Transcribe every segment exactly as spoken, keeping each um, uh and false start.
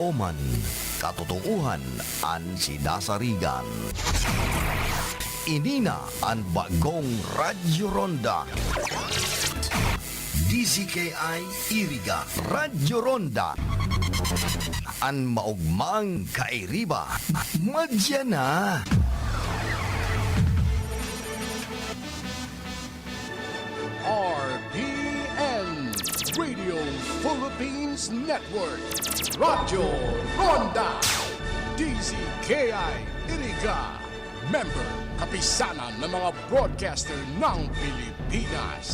Oman, katotoohan an sinasarigan. Ini na an bagong Radyo Ronda. D Z K I Iriga, Radyo Ronda. An maogmang kairiba, madya na. R P N, Radio Philippines Network, Radyo Ronda, D Z K I Iriga, member, Kapisanan ng mga Broadcaster ng Pilipinas.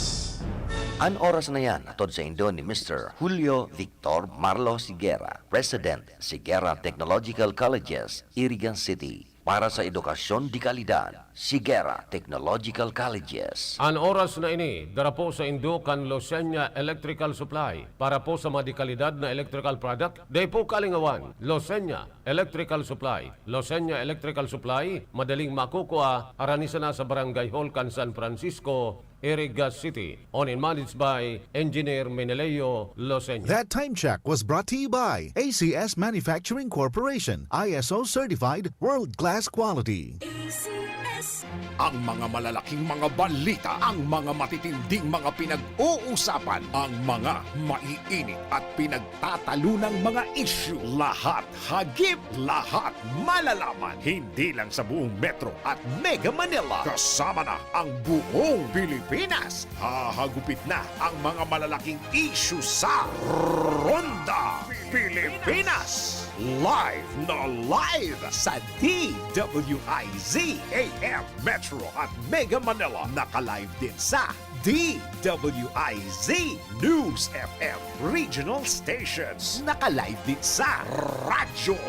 An oras na yan, hatod saindo ni Mister Julio Victor Marlo Siguera, President, Siguera Technological Colleges, Iriga City. Para sa edukasyon de kalidad, Siguera Technological Colleges. An oras na ini, dara po saindo kan Losenya Electrical Supply. Para po sa mga de kalidad na electrical product, dai po kalingawan. Losenya Electrical Supply. Losenya Electrical Supply, madaling makukua, harani sana sa Barangay Hall kan San Francisco, Iriga City. Owned and managed by Engineer Meneleo Losenya. That time check was brought to you by A C S Manufacturing Corporation, I S O certified, world-class quality. A C S. Ang mga malalaking mga balita, ang mga matitinding mga pinag-uusapan, ang mga maiinit at pinagtatalunang mga isyu, lahat hagip, lahat malalaman, hindi lang sa buong Metro at Mega Manila, kasama na ang buong Pilipinas. Hahagupit na ang mga malalaking isyu sa Ronda Pilipinas. Live na live sa D W I Z A M Metro at Mega Manila. Naka-live din sa D W I Z News F M Regional Stations. Naka-live din sa Radyo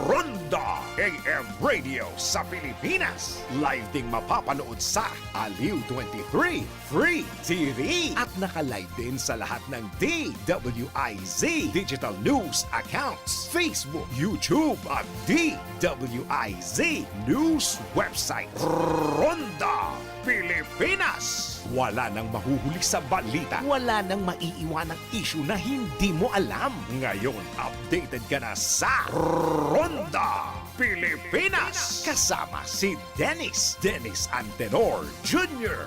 Ronda A M Radio sa Pilipinas. Live ding mapapanood sa Aliw twenty-three Free T V. At naka-live din sa lahat ng D W I Z digital news accounts, Facebook, YouTube, at D W I Z news website. Ronda Pilipinas. Wala nang mahuhuli sa balita. Wala nang maiiwanang isyu na hindi mo alam. Ngayon, updated ka na sa Ronda Pilipinas. Kasama si Dennis, Dennis Antenor Junior.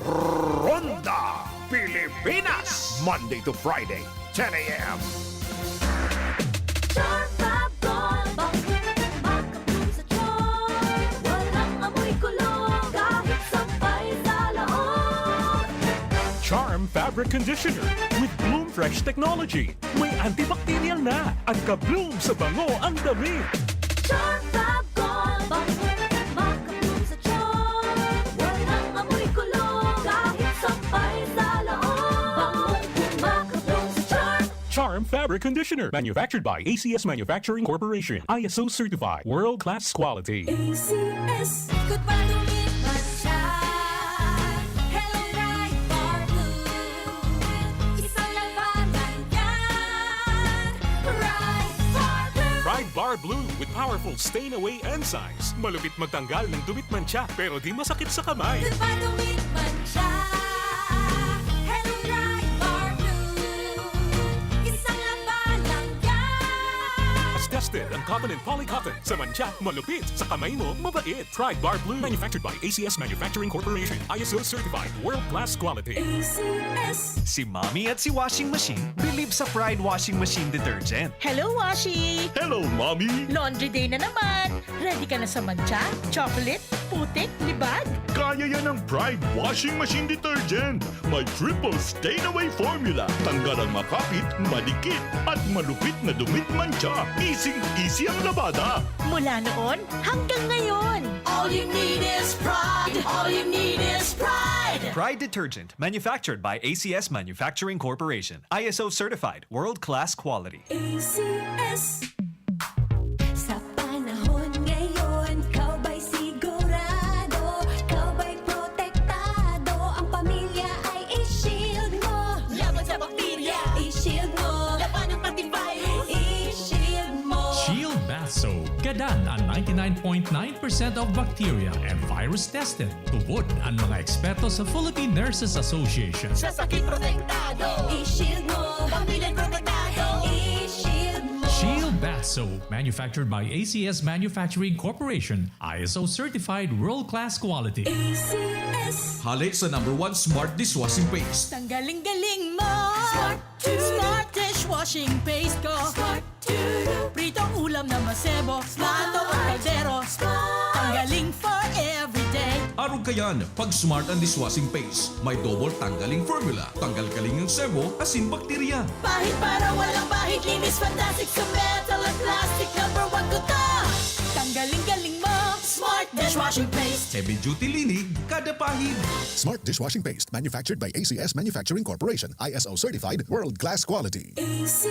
Ronda Pilipinas. Monday to Friday, ten a.m. Charm Fab Gold, bangong makabloom sa charm. Walang amoy kulog, kahit sampay sa laog. Charm Fabric Conditioner with Bloom Fresh Technology. May antibacterial na. An ka-bloom sa bango ang damit. Charm Fab Gold, bangong makabloom sa charm. Walang amoy kulog, kahit sampay sa laog. Bangong makabloom sa charm. Charm Fabric Conditioner, manufactured by A C S Manufacturing Corporation. I S O certified, world-class quality. A C S. Ikot pa, dumit, mantsa. Hello, Pride Bar Blue. Isang labanan yan. Pride Bar Blue. Pride Bar Blue with powerful stain away enzymes. Malupit magtanggal ng dumit, mantsa, pero di masakit sa kamay. Ikot pa, dumit, mantsa. Hello, Pride Bar Blue. Isang labanan yan. Tested ang cotton and polycotton. Sa mantsa, malupit. Sa kamay mo, mabait. Pride Bar Blue, manufactured by A C S Manufacturing Corporation. I S O certified, world-class quality. A C S. Si Mommy at si Washing Machine believe sa Pride Washing Machine Detergent. Hello, Washi! Hello, Mommy! Laundry day na naman! Ready ka na sa mantsa, chocolate, putik, libag? Kaya yan ng Pride Washing Machine Detergent. May triple stain away formula. Tanggal ang makapit, madikit, at malupit na dumit, mantsa. Easy-easy ang labada. Mula noon hanggang ngayon. All you need is Pride. All you need is Pride. Pride Detergent, manufactured by A C S Manufacturing Corporation. I S O certified, world-class quality. A C S. Sa panahon ngayon, ikaw ba'y sigurado? Ikaw ba'y protektado? Ang pamilya ay i-shield mo. Laban sa bakterya, i-shield mo. Labanan pati virus, i-shield mo. Shield Bath Soap. Gadan an ninety-nine point nine percent of bacteria and virus tested. Tubod an mga eksperto sa Philippine Nurses Association. Sa sakit protektado, i-shield mo. Pamilya protektado, i-shield mo. Shield Bath So, manufactured by A C S Manufacturing Corporation, I S O certified world-class quality. A C S. Hale sa number one smart dishwashing paste. Tanggaling-galing mo! Smart to. Smart dishwashing paste ko. Smart to. Pritong ulam na masebo. Smart. Plato o kaldero. Smart. Tanggaling for everyday. Arog kayan, pag Smart ang dishwashing paste, may double tanggaling formula. Tanggal-galing ang sebo, asin bakterya. Pahid para walang bahid, linis fantastic sa metal at plastic. Number one ko to. Tanggaling-galing mo. Smart dishwashing paste. Heavy duty linig, kada pahid. Smart dishwashing paste, manufactured by A C S Manufacturing Corporation, I S O certified, world-class quality. A C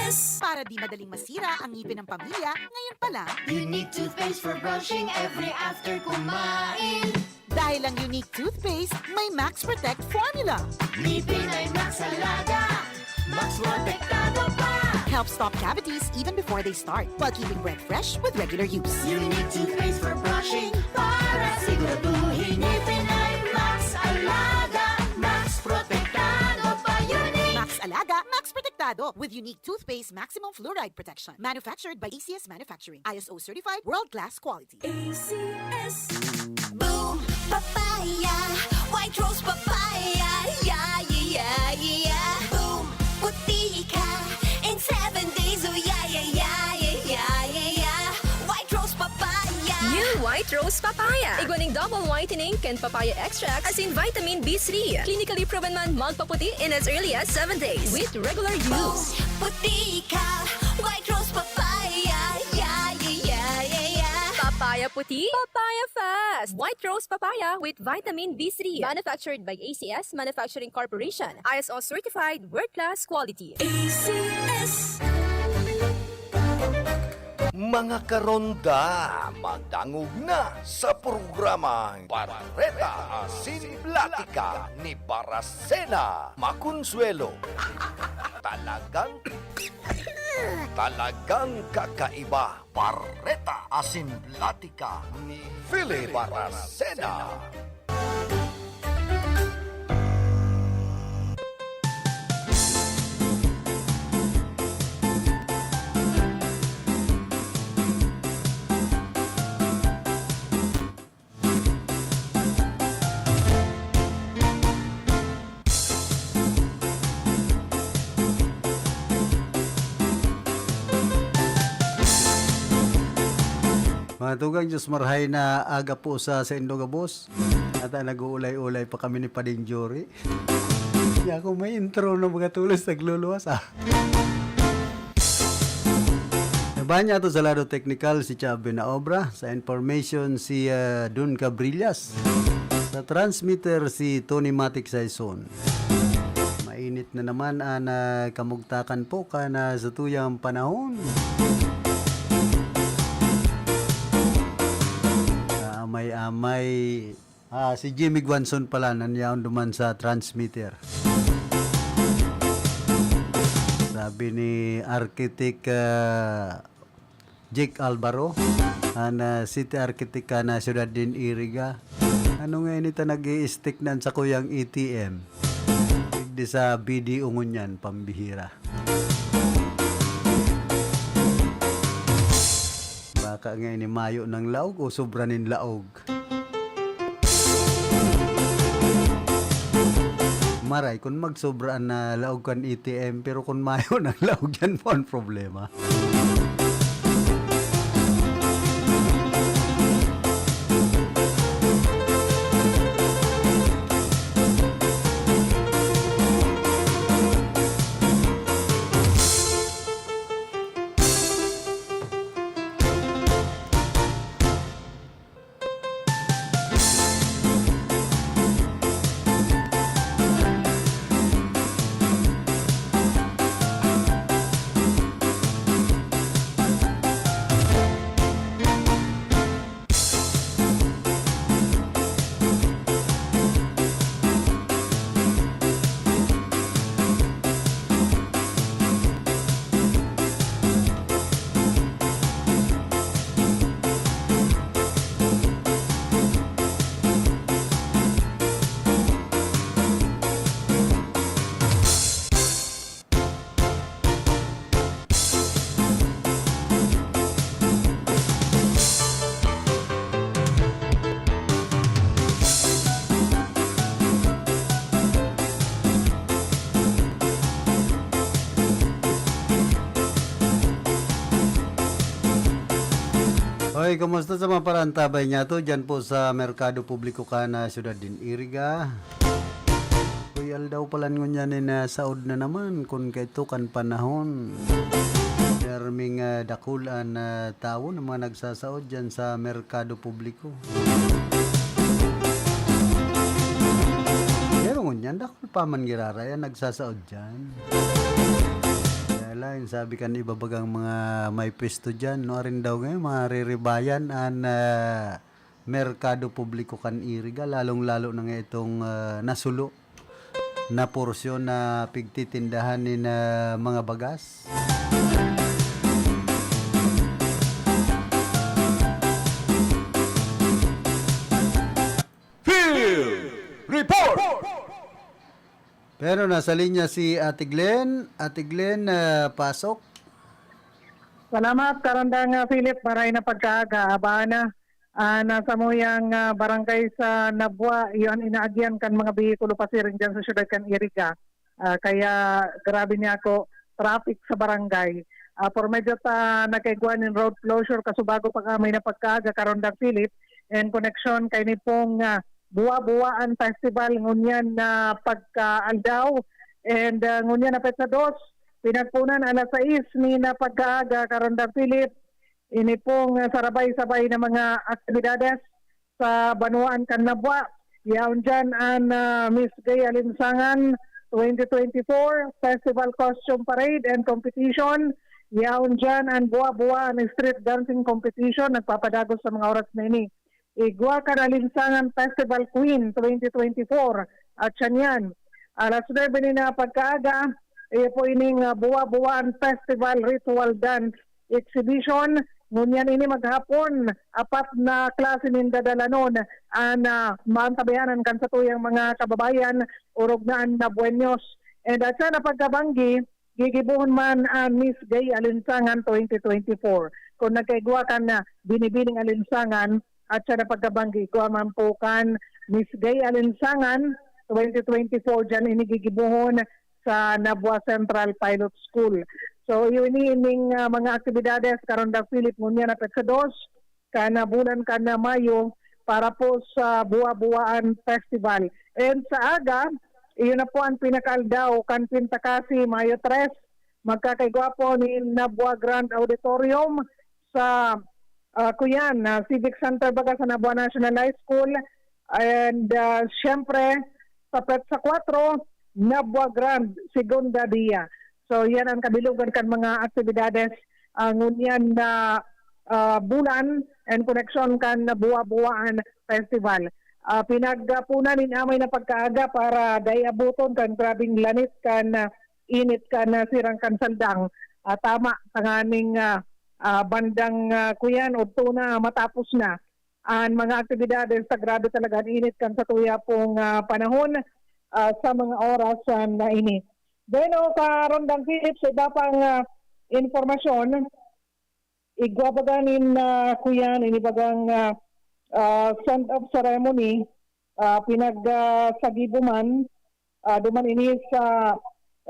S. Para di madaling masira ang ngipin ng pamilya, ngayon pa lang. Unique toothpaste for brushing every after kumain. Dahil ang Unique Toothpaste may Max Protect Formula. Ngipin ay Max Alaga, Max Protektado pa. Help stop cavities even before they start, while keeping breath fresh with regular use. Unique toothpaste for brushing para siguraduhin ngipin ay Max Alaga, Max Protektado pa. Unique. Max Alaga, Max Protektado with Unique Toothpaste Maximum Fluoride Protection. Manufactured by A C S Manufacturing. I S O certified, world-class quality. A C S. Boom Papaya, White Rose Papaya, yeah, yeah, yeah, yeah. Boom, puti ka in seven days, oh yeah, yeah, yeah, yeah, yeah, yeah, yeah. White Rose Papaya. New White Rose Papaya. Igwa nin double whitening kan papaya extract asin vitamin B three. Clinically proven man magpaputi in as early as seven days with regular use. Boom, puti ka, White Rose Papaya, yeah, yeah, yeah, yeah, yeah. Papaya puti, papaya fast. White Rose Papaya with vitamin B three. Manufactured by A C S Manufacturing Corporation. I S O certified, world-class quality. A C S. Mga karonda, madangog na sa programang Bareta Asin Platika ni Barasena Maconsuelo. Talagang, talagang kakaiba. Bareta Asin Platika ni Philip Barasena. Mga tugang, Diyos marhay na aga po sa, sa indo gabos. At, ah, nag-uulay-ulay pa kami ni Pading Jory. Di ako may intro na mga tulos, nagluluwas, ah. Nabahan niya ito sa lado teknikal si Chubby na obra. Sa information si, ah, Dun Cabrillas. Sa transmitter si Tony Matic Saison. Mainit na naman ang, ah, kamugtakan po kan, ah, satuyang panahon. Kaamay-amay, ah, si Jimmy Guanzon pala, nan yaon duman sa transmitter. Sabi ni Architect, ah, Jake Alvaro, an, ah, city architect kan, ah, siyudad nin Iriga. Ano nga ini ta nag-i-stick na an sakuyang A T M? Digdi sa B D O ngunyan, pambihira. Baka nga ini mayo ng laog o sobra nin laog. Maray, kun magsobra an, ah, laog kan A T M, pero kun mayo nang laog, yan po ang problema. Hoy, kumusta sa mga parantabay niya to? Diyan po sa Merkado Publiko kan, ah, Siyudad din Iriga. Uy, aldaw palan ngunyan ni na saod na naman kun kaito kan panahon. Perming, ah, dakul an, ah, tawo na mga nagsasaod diyan sa Merkado Publiko. Pero ngunyan, dakul pa man giraray an nagsasaod diyan. Kaya lang, sabi kan iba bagang mga may pwesto diyan, no, arin daw ngayon, mariribayan an, ah, merkado publiko kan Iriga, lalong-lalo na nga itong, ah, nasulo na porsyon na pigtitindahan nin, ah, mga bagas. Field Report! Pero nasa linya si Ate Glenn. Ate Glenn, ah, pasok. Salamat, Karandang, ah, Philip. Maray na pagkaaga. Abana, ah, nasa muyang, ah, barangay sa Nabua, iyon inaagyan kan mga behikulo pasiring dyan sa syudad kan Iriga. Ah, kaya grabe niya ako, traffic sa barangay. Ah, por medyo ta nagkaigwa nin road closure, kasubago pa kami na pagkaaga, Karandang Philip, in connection kay ni pong, ah, Buwa-buwaan Festival ngunyan na pagkaaldaw. And, ah, ngunyan na petsa dos, pinagpunan alas sais ni na pagkaaga, Karandang Philip, ini pong, ah, sarabay-sabay na mga aktibidades sa banwaan kan Nabua. Yaon dyan an, ah, Miss Gay Alinsangan twenty twenty-four Festival Costume Parade and Competition. Yaon dyan an Buwa-buwa an Street Dancing Competition, nagpapadagos sa mga oras na ini. Igwa kan Alinsangan Festival Queen twenty twenty-four at siya niyan. Alas nuebe ni na pagkaaga, iyo po ining, ah, Buwa-buwaan Festival Ritual Dance Exhibition. Ngunyan ini maghapon, apat na klase nin dadalanon an, ah, maantabayanan kan satuyang mga kababayan, orog na an Nabueños. And at sa napagkabanggi, gigibohon man an Miss Gay Alinsangan twenty twenty-four. Kung nagkaigwa kan, ah, binibining alinsangan, at sa napagkabanggi, igwa man po kan Miss Gay Alinsangan twenty twenty-four, dyan ini gigibohon sa Nabua Central Pilot School. So, yun ini ining, ah, mga aktibidades, Karandang Philip, ngunyan na petsa dos, kan, ah, bulan kan, ah, Mayo, para po sa Buwa-buwaan Festival. And sa aga, iyon na po ang pinakaaldaw kan Pintakasi, Mayo tres, magkakaigwa po ni Nabua Grand Auditorium sa, ah, kuyan, ah, Civic Center baga sa Nabua National High School. And, ah, siyempre, sa petsa kwatro, Nabua Grand, Segunda Dia. So, yan ang kabilugan kan mga aktibidades, ah, ngunyan na, ah, bulan and koneksyon kan Buwa-buwaan Festival. Ah, pinagpunan nin amay na pagkaaga para dai abuton kan grabing lanit kan, ah, init kan, ah, sirang kan saldang. Ah, tama, tanganing, ah, ah, bandang, ah, kuyan, udto na, matapos na an mga aktibidades sa grabe talaga an init kan satuya pong, ah, panahon, ah, sa mga oras, ah, na ini. Then, oh, Karandang Philip, sa iba pang, ah, impormasyon, igwa baga nin, ah, kuyan, ini bagang, ah, ah, send-off ceremony, ah, pinag, ah, sagibo man, ah, duman ini sa,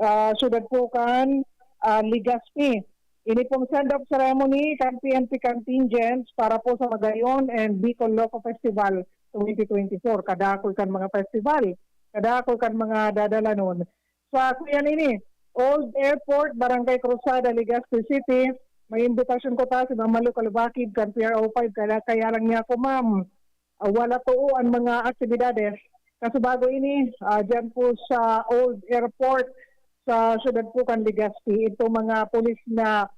ah, siyudad po kan, ah, Legazpi. Ini pong send-off ceremony kan P N P contingents para po sa Magayon and Bicol Loco Festival twenty twenty-four. Kadakul kan mga festival, kadakul kan mga dadalanon. Sa kuyan ini, Old Airport, Barangay Cruzada, Legazpi City, may imbitasyon ko ta si Ma'am Malu Kalubakid kan P R O five, kaya, kaya lang niya ako, ma'am. Ah, wala too an mga aktibidades. Kaso bago ini, ah, diyan po sa Old Airport, sa siyudad po kan Legazpi, ito mga pulis na,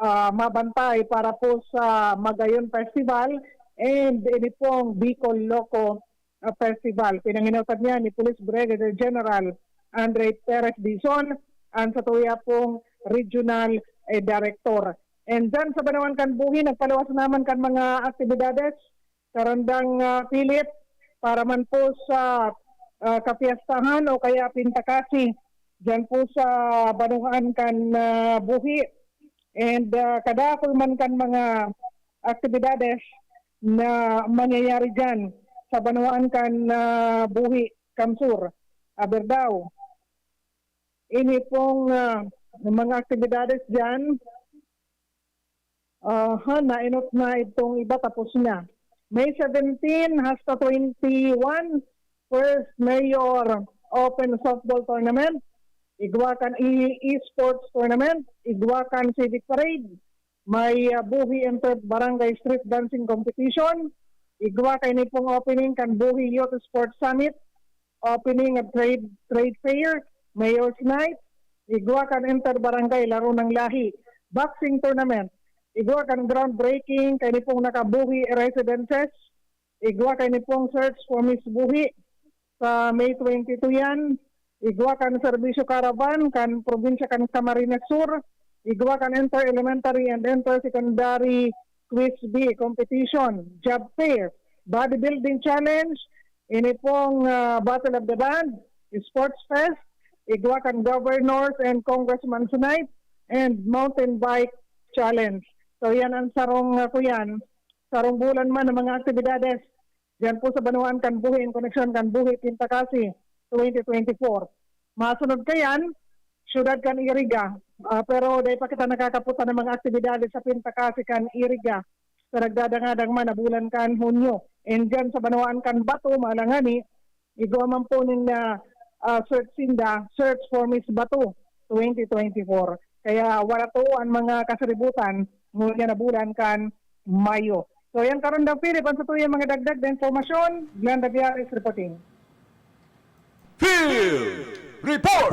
ah, mabantay para po sa Magayon Festival and ini pong Bicol Loco, ah, Festival. Pinanginaw niya ni Police Brigadier General Andre Perez Dizon, ang satuya pong regional, eh, director. And dyan sa Banawan kan Buhi, nagpaluwas naman kan mga aktibidades, Karandang, ah, Philip, para man po sa, ah, kapiyastahan o kaya Pintakasi, dyan po sa Banawan kan, ah, Buhi. And, ah, kadakul man kan mga aktibidades na mangyayari dyan sa Banawan kan, ah, Buhi, Kamsur, Aberdaw. Ini pong, ah, mga aktibidades dyan, Aha, nainot na itong iba, tapos na. May seventeen hasta twenty-one, first Mayor Open Softball Tournament. Igwa kan e-, esports tournament. Igwa kan civic parade. May, ah, Buhi Inter Barangay Street Dancing Competition. Igwa kan ini pong opening kan Buhi Youth Sports Summit, opening of trade, trade fair, Mayor's Night. Igwa kan Inter Barangay Laro ng Lahi, boxing tournament. Igwa kan groundbreaking kan ini pong Nakabuhi Residences. Igwa kan ini pong Search for Miss Buhi sa May twenty-two yan. Igwa kan Serbisyo Caravan kan probinsya kan Camarines Sur. Igwa kan Inter-Elementary and Inter-Secondary Quiz Bee Competition, Job Fair, Bodybuilding Challenge, ini pong, ah, Battle of the Band, Sports Fest, igwa kan Governors and Congressman's Night, and Mountain Bike Challenge. So yan ang sarong, ah, kuyan, sarong bulan man ng mga aktibidades. Diyan po sa banwaan kan Buhi, in connection kan Buhi Pintakasi twenty twenty-four. Masunod kayan, siyudad kan Iriga. Ah, pero dai pa kita nakakaputan ng mga aktibidades sa Pintakasi kan Iriga sa nagdadangadang man na bulan kan Hunyo. And diyan sa banwaan kan Bato, malangani, igwa man po nin, ah, ah, search sinda, Search for Miss Bato twenty twenty-four. Kaya wala to ang mga kasaributan, ngunyan na bulan kan Mayo. So, yan karon daw, Philip, ang satuyang mga dagdag na impormasyon. Glenn Daviares reporting. Field Report!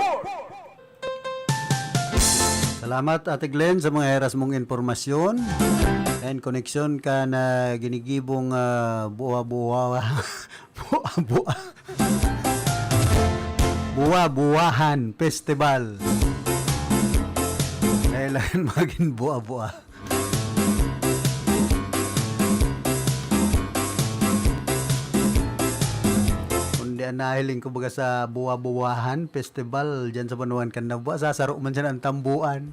Salamat, Ate Glenn, sa mga heras mong impormasyon and koneksyon kan, ah, ginigibong, ah, buwa-buwa-, buwa-buwa-, buwa-buwahan festival. Kailangan maging buwa-buwa. Kundi an nahiling ko baga sa Buwa-Buwahan Festival, diyan sa banwaan kan Nabua, sasaro man siya ng tambuan.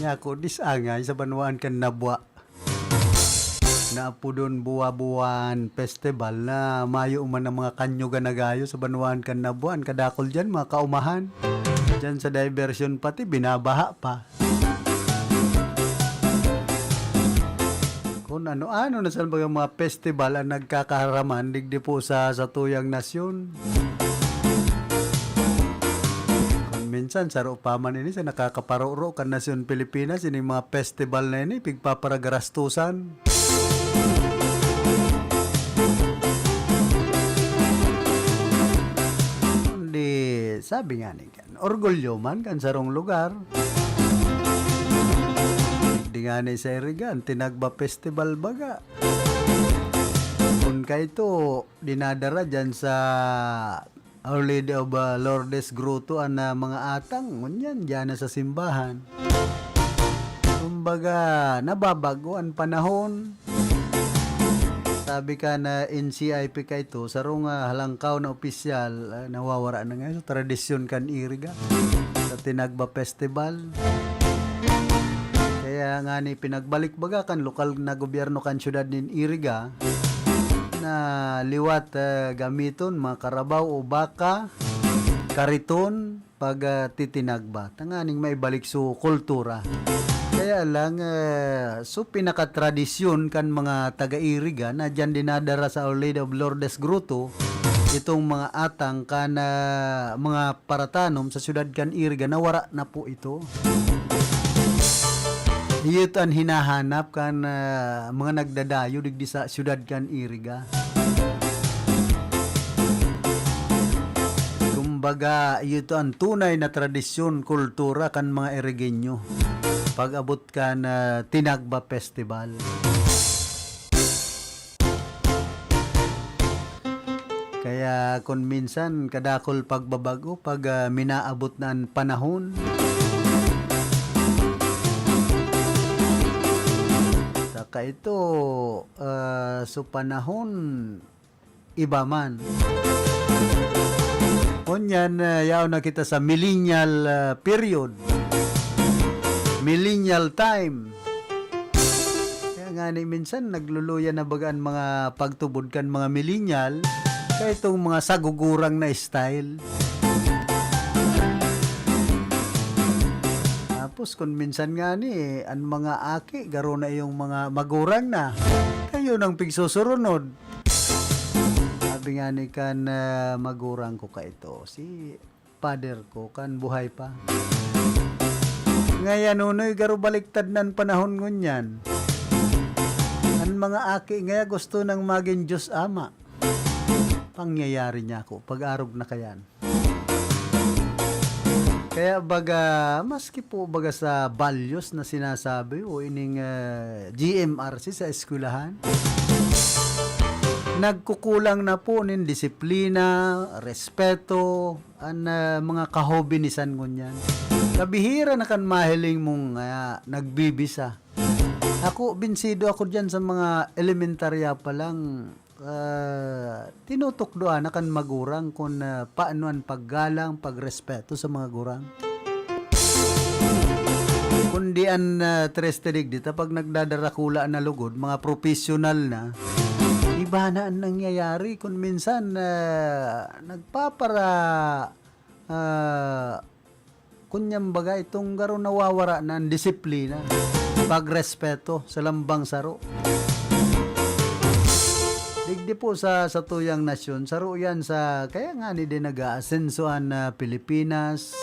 Niya ako, dis angay sa banwaan kan Nabua. Naapodon Buwa-Buwahan Festival na mayo man ang mga kanyugan na gayo sa banwaan kan Nabua. Kadakol diyan, mga kaumahan. Diyan sa diversion pati, binabaha pa. Kung ano-ano na sa mga, mga festival ang nagkakaharaman digdi po sa, sa tuyang nasyon. Kung minsan, saro pa man ini sa nakakaparoro kan nasyon Pilipinas, ining mga festival na ini, pigpaparagarastusan. Kundi, sabi nga ni Orgulyo man kan sarong lugar. Di ngani sa Iriga, an Tinagba Festival baga. Kun kaito, dinadara diyan sa Our Lady of, ah, Lourdes Grotto an, ah, mga atang, ngunyan, diyan na sa simbahan. Kumbaga, nababago an panahon. Sabi kan N C I P kaito, sarong, ah, halangkaw na opisyal, ah, nawawara na ngayon sa tradisyon kan Iriga, sa Tinagba Festival. Kaya ngani pinagbalik baga kan lokal na gobyerno kan siyudad nin Iriga na liwat, ah, gamiton mga karabaw o baka, kariton, pag, ah, titinagba, tanganing maibalik so kultura. Kaya lang, ah, so pinakatradisyon kan mga taga-Iriga na diyan dinadara sa Our Lady of Lourdes Grotto, itong mga atang kan, ah, mga paratanom sa siyudad kan Iriga, nawara na po ito. Iyo an hinahanap kan, ah, mga nagdadayo digdi sa siyudad kan Iriga. Kumbaga, iyo to an tunay na tradisyon, kultura kan mga Irigenyo. Pag-abot kan, ah, Tinagba Festival. Kaya kun minsan, kadakol pagbabago pag, ah, minaabot na an panahon. Saka ito, ah, so panahon, iba man. Ngunyan, ah, yaon na kita sa millennial, ah, period. Millennial time. Kaya ngani minsan, nagluluya na baga an mga pagtubod kan mga millennial, kaya itong mga sagugurang na style. Tapos kun minsan ngani, an mga aki garo na iyong mga magurang na, kayo nang pigsusurunod. Sabi ngani kan, ah, magurang ko kaito, si father ko, kan buhay pa. Ngayon, Nonoy, garo baliktad na an panahon ngunyan. An mga aki ngaya gusto nang magin Diyos Ama. Pangyayari niya ako, pag-arog na kayan. Kaya baga, maski po baga sa values na sinasabi o ining, ah, G M R C sa eskwelahan, nagkukulang na po nin disiplina, respeto, an, ah, mga kahobinisan ngunyan. Kabihira na kan mahiling mong, ah, nagbibisa. Ako, binsido ako diyan sa mga elementarya pa lang. Ah, tinutukdoan na kan magurang kun, ah, paano an paggalang, pagrespeto sa mga gurang. Kundi an, ah, tres ta digdi ta, pag nagdadarakula na lugod, mga professional na, iba na an nangyayari. Kun minsan, ah, nagpapara-, ah, Kunyang baga, itong garo nawawara na an disiplina, pagrespeto sa lambang saro. Digdi po sa satuyang nasyon, saro yan sa, kaya ngani din nag-aasenso an, ah, Pilipinas.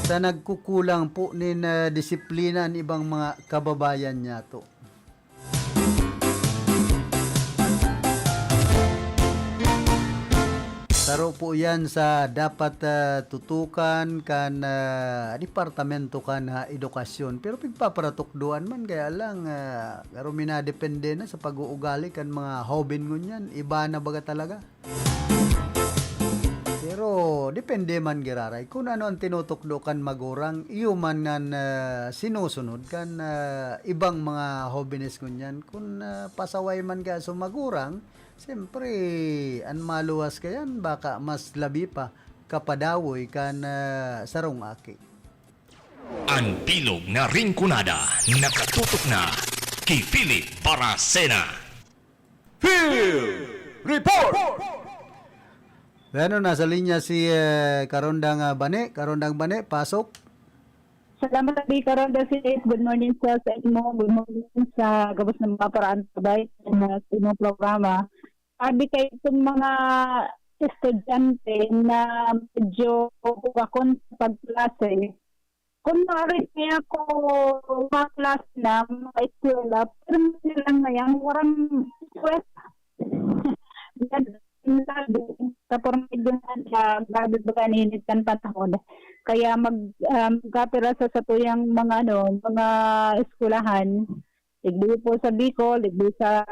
Sa nagkukulang po nin, ah, disiplina an ibang mga kababayan niyato. Saro po yan sa dapat, ah, tutukan kan, ah, departamento kan, ah, edukasyon. Pero pigpaparatukdoan man, kaya lang, ah, garo minadepende na sa pag-uugali kan mga hoben ngunyan. Iba na baga talaga. Pero depende man giraray kun ano an tinutukdo kan magurang, iyo man ngan, ah, sinusunod kan, ah, ibang mga hobenes ngunyan. Kun, ah, pasaway man kaya sa magurang, siyempre, an maluwas kayan baka mas labi pa kapadawoy kan, ah, sarong aki. An bilog na Rinconada nakatutok na ki Philip Baracena. Field Report! Bueno, nasa linya si, eh, Karondang, ah, Bane. Karondang Bane, pasok. Salamat, Abi Karonda Philip. Good morning sa, sa imo. Good morning sa gabos na mga paraantabay sa, sa imong programa. Abi, kay itong mga estudyante na medyo ugakon sa pagklase, kun maaari kaya ko maklase na mga eskwela, pero may lang na yan, warang eskwela. Yan, lalo, sa porma din na siya, grabe baga an init kan panahon. Kaya mag, ah, magkapira sa satuyang mga, ano, mga eskwelahan, igdi po sa Bicol, igdi sa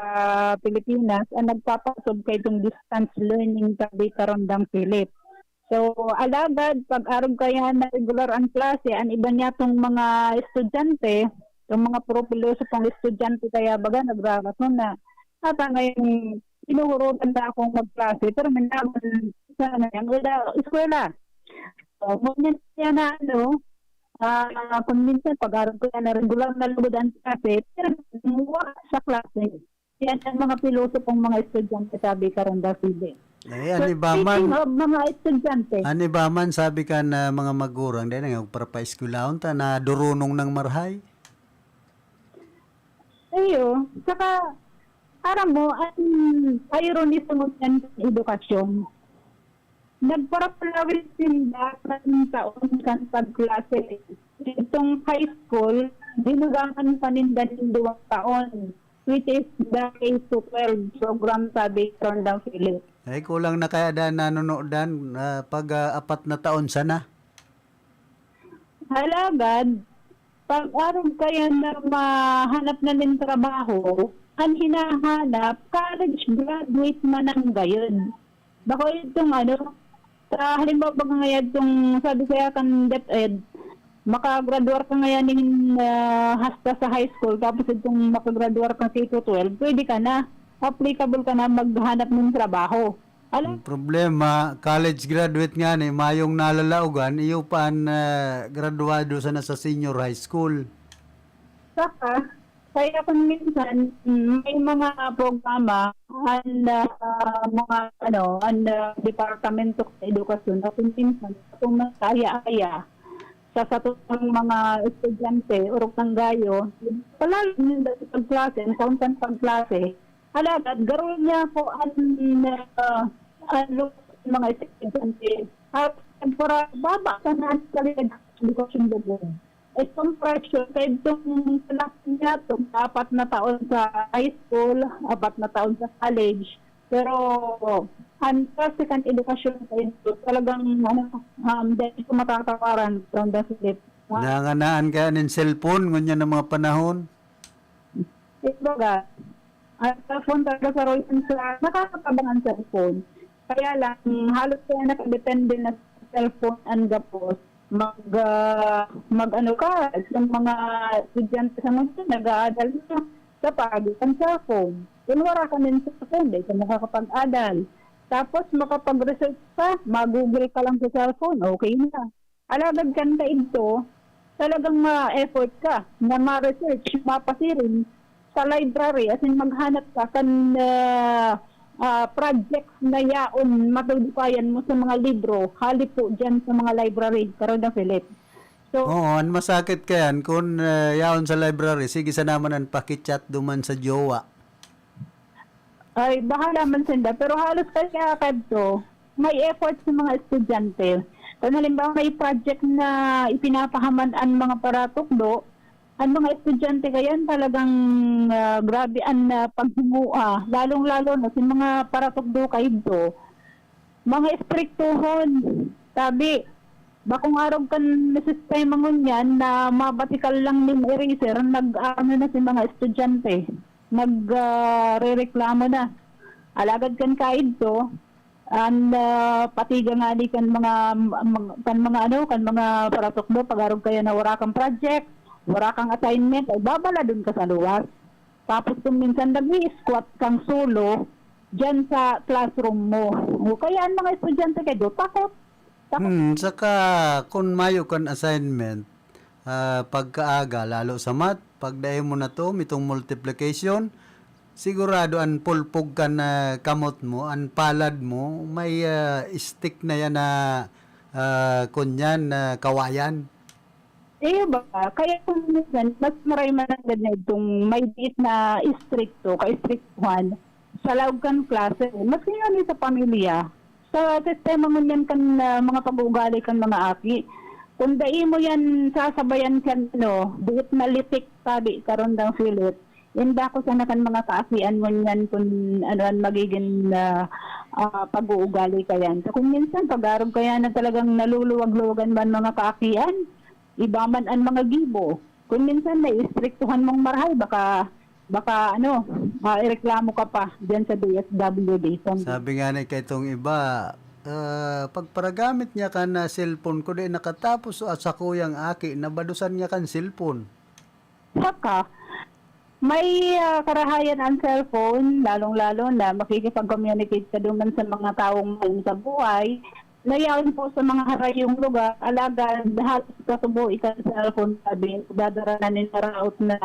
Pilipinas, ang nagpapasob kay itong distance learning, sabi Karondang Philip. So, alagad, pag arog kaya na regular ang klase, ang iba niya tong mga estudyante, yung mga puro pilosopong estudyante, kaya baga nagrarason na, "Ata ngayon, hinuhurugan na akong magklase, pero may naman sa ano yan, wala, eskwela." So, ngunyan kaya na ano, ah, kung minsan, pag arog kaya na regular na lugod ang klase, pero wala sa klase. Yan ang mga pilosopong mga estudyante, sabi Karondang Philip. Eh, So, an iba man, speaking of mga estudyante, an iba man, sabi kan mga magurang, dai na nga magparapaeskwelahon ta, nadurunong nang marahay. Iyo, saka, aram mo, an irony sa ngunyan kan edukasyon, nagparapalawig sinda kan taon kan pagklase. Itong high school, dinugangan pa ninda nin duwang taon, which is the K to twelve program, sabi Karondang Philip. Ay, kulang na kaya dan nanunodan, ah, pag, ah, apat na taon sana. Alagad, pag arog kaya na mahanap na nin trabaho, an hinahanap, college graduate man ang gayon. Bako itong ano, sa halimbawa, pag ngayad itong, sabi kaya kan DepEd, makagraduar ka ngayon nin, ah, hasta sa high school, tapos itong makagraduar ka K to twelve, pwede ka na, applicable ka na maghanap ng trabaho. Alam Ang problema, college graduate ngani, mayong nalalaogan, iyo pa an, ah, graduado sana sa senior high school. Saka, kaya kung minsan, mm, may mga programa, an, ah, mga, ano, an, ah, Departamento sa Edukasyon, na kung minsan, kung masaya-aya, sa satong mga estudyante, orog nang gayo, palalo ninda sa pagklase, ang kaunsan pagklase. Alagad, garo niya ko an, ah, an lu-, mga estudyante. At para baba sa natin kalidad ng edukasyon, Bugong. Itong pressure, kaya itong anak niya, itong apat na taon sa high school, apat na taon sa college, pero ang klase kan edukasyon sa inyo, talagang, ano, um, dahil ko matatawaran, Brenda Philip. Nanganaan kaya nin cellphone, ngunyan ang mga panahon? Kumbaga, ang cellphone talaga sa Roy, sa, nakakatabang ang cellphone. Kaya lang, halos kaya nakadepende na sa cellphone ang gapos. Mag, ah, mag-ano ka, sa mga estudyante sa mga nag-aadal na sa pag ang cellphone. Kung wala ka ng cellphone, di ka makakapag-adal. Tapos makapag-research ka, mag-Google ka lang sa cellphone, okay na. Alagad kan kaidto, talagang ma-effort ka na ma-research, mapasiring sa library, as in maghanap ka kan, ah, ah, project na yaon matudukayan mo sa mga libro, hali po dyan sa mga library, Karon na Philip. So, Oo, an masakit kayan kun, ah, yaon sa library, sige sana man an paki-chat duman sa jowa. Ay, bahala man sinda. Pero halos kaya kadto, may effort sa mga estudyante. Kung halimbawa may project na ipinapahaman an mga paratukdo, an mga estudyante kayan talagang, ah, grabe an, ah, paghingoa, lalong-lalo na sa mga paratukdo kaidto. Mga estriktohon, tabi. Bakong arog kan sistema ngunyan na mabatikal lang nin eraser, nag-aano na si mga estudyante, nag, ah, rereklamo na. Alagad kan kaidto, an, ah, patiga ngani kan mga, mga, kan mga ano, kan mga paratukdo, pag-arog kaya na wara kang project, wara kang assignment, ay babaladon ka sa luwas. Tapos kung minsan nag-i-squat kang solo diyan sa classroom mo. O kaya ang mga estudyante kayo, takot. Takot. Hmm, saka kun mayo kan assignment, ah, pagkaaga, lalo sa math, pag dai mo na to, mitong multiplication, sigurado an pulpog kan, ah, kamot mo, an palad mo, may, ah, stick na yan na, ah, kunyan, na kawayan. Iyo ba? Kaya kung minsan, mas maray man nanggad na itong may diit na istrikto, kaistriktuhan sa laog kan klase. Maski nga ni sa pamilya, sa sistema ngunyan kan, ah, mga pag-uugali kan mga aki, kung dai mo yan sasabayan kan, ano, diit na litik, sabi, Karondang Philip, inda ko sana kan mga kaakian ngunyan kun ano an magigin, ah, ah, pag-uugali kayan. So, kung minsan pag-arog kaya na talagang naluluwag-luwagan man mga kaakian, iba man an mga gibo. Kung minsan naiistriktuhan mong marahay, baka, baka ano, ah, ireklamo ka pa diyan sa D S W D. Sabi nga ni kaitong iba, ah, pagparagamit niya kan, ah, cellphone, kundi nakatapos sa sakuyang aki, nabadusan niya kan cellphone. Saka, may, ah, karahayan ang cellphone, lalong-lalo na makikipag-communicate ka duman sa mga taong mahal sa buhay, na yaon po sa mga harayong lugar, alagad halos kasubo ikan cellphone, sabi, dadara na nin maraot na,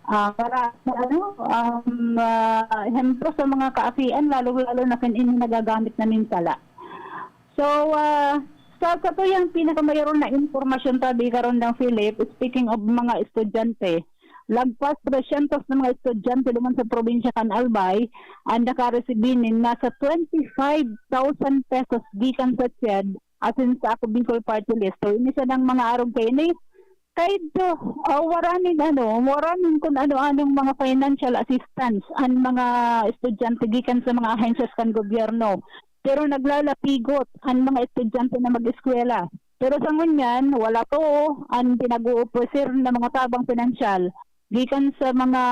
ah, maraot na ano, um, ah, ehemplo sa mga kaakian, lalong-lalo na kan ini nagagamit na nin sala. So, ah, sa, sa tuyang pinakamayoron na impormasyon, tabi karon ng Philip, speaking of mga estudyante, lagpas tresyentos na mga estudyante duman sa probinsya kan Albay ang nakaresibi nin nasa twenty-five thousand pesos gikan sa CHED, asin sa Ako Bicol Party List. So, ini siya ng mga arog kaini, kaidto, ah, wara nin ano, wara nin kun ano-anong mga financial assistance an mga estudyante gikan sa mga ahensya kan gobyerno. Pero naglalapigot an mga estudyante na mag-eskwela. Pero sa ngunyan, wala to an pinag-ooffer na mga tabang pinansyal gikan sa mga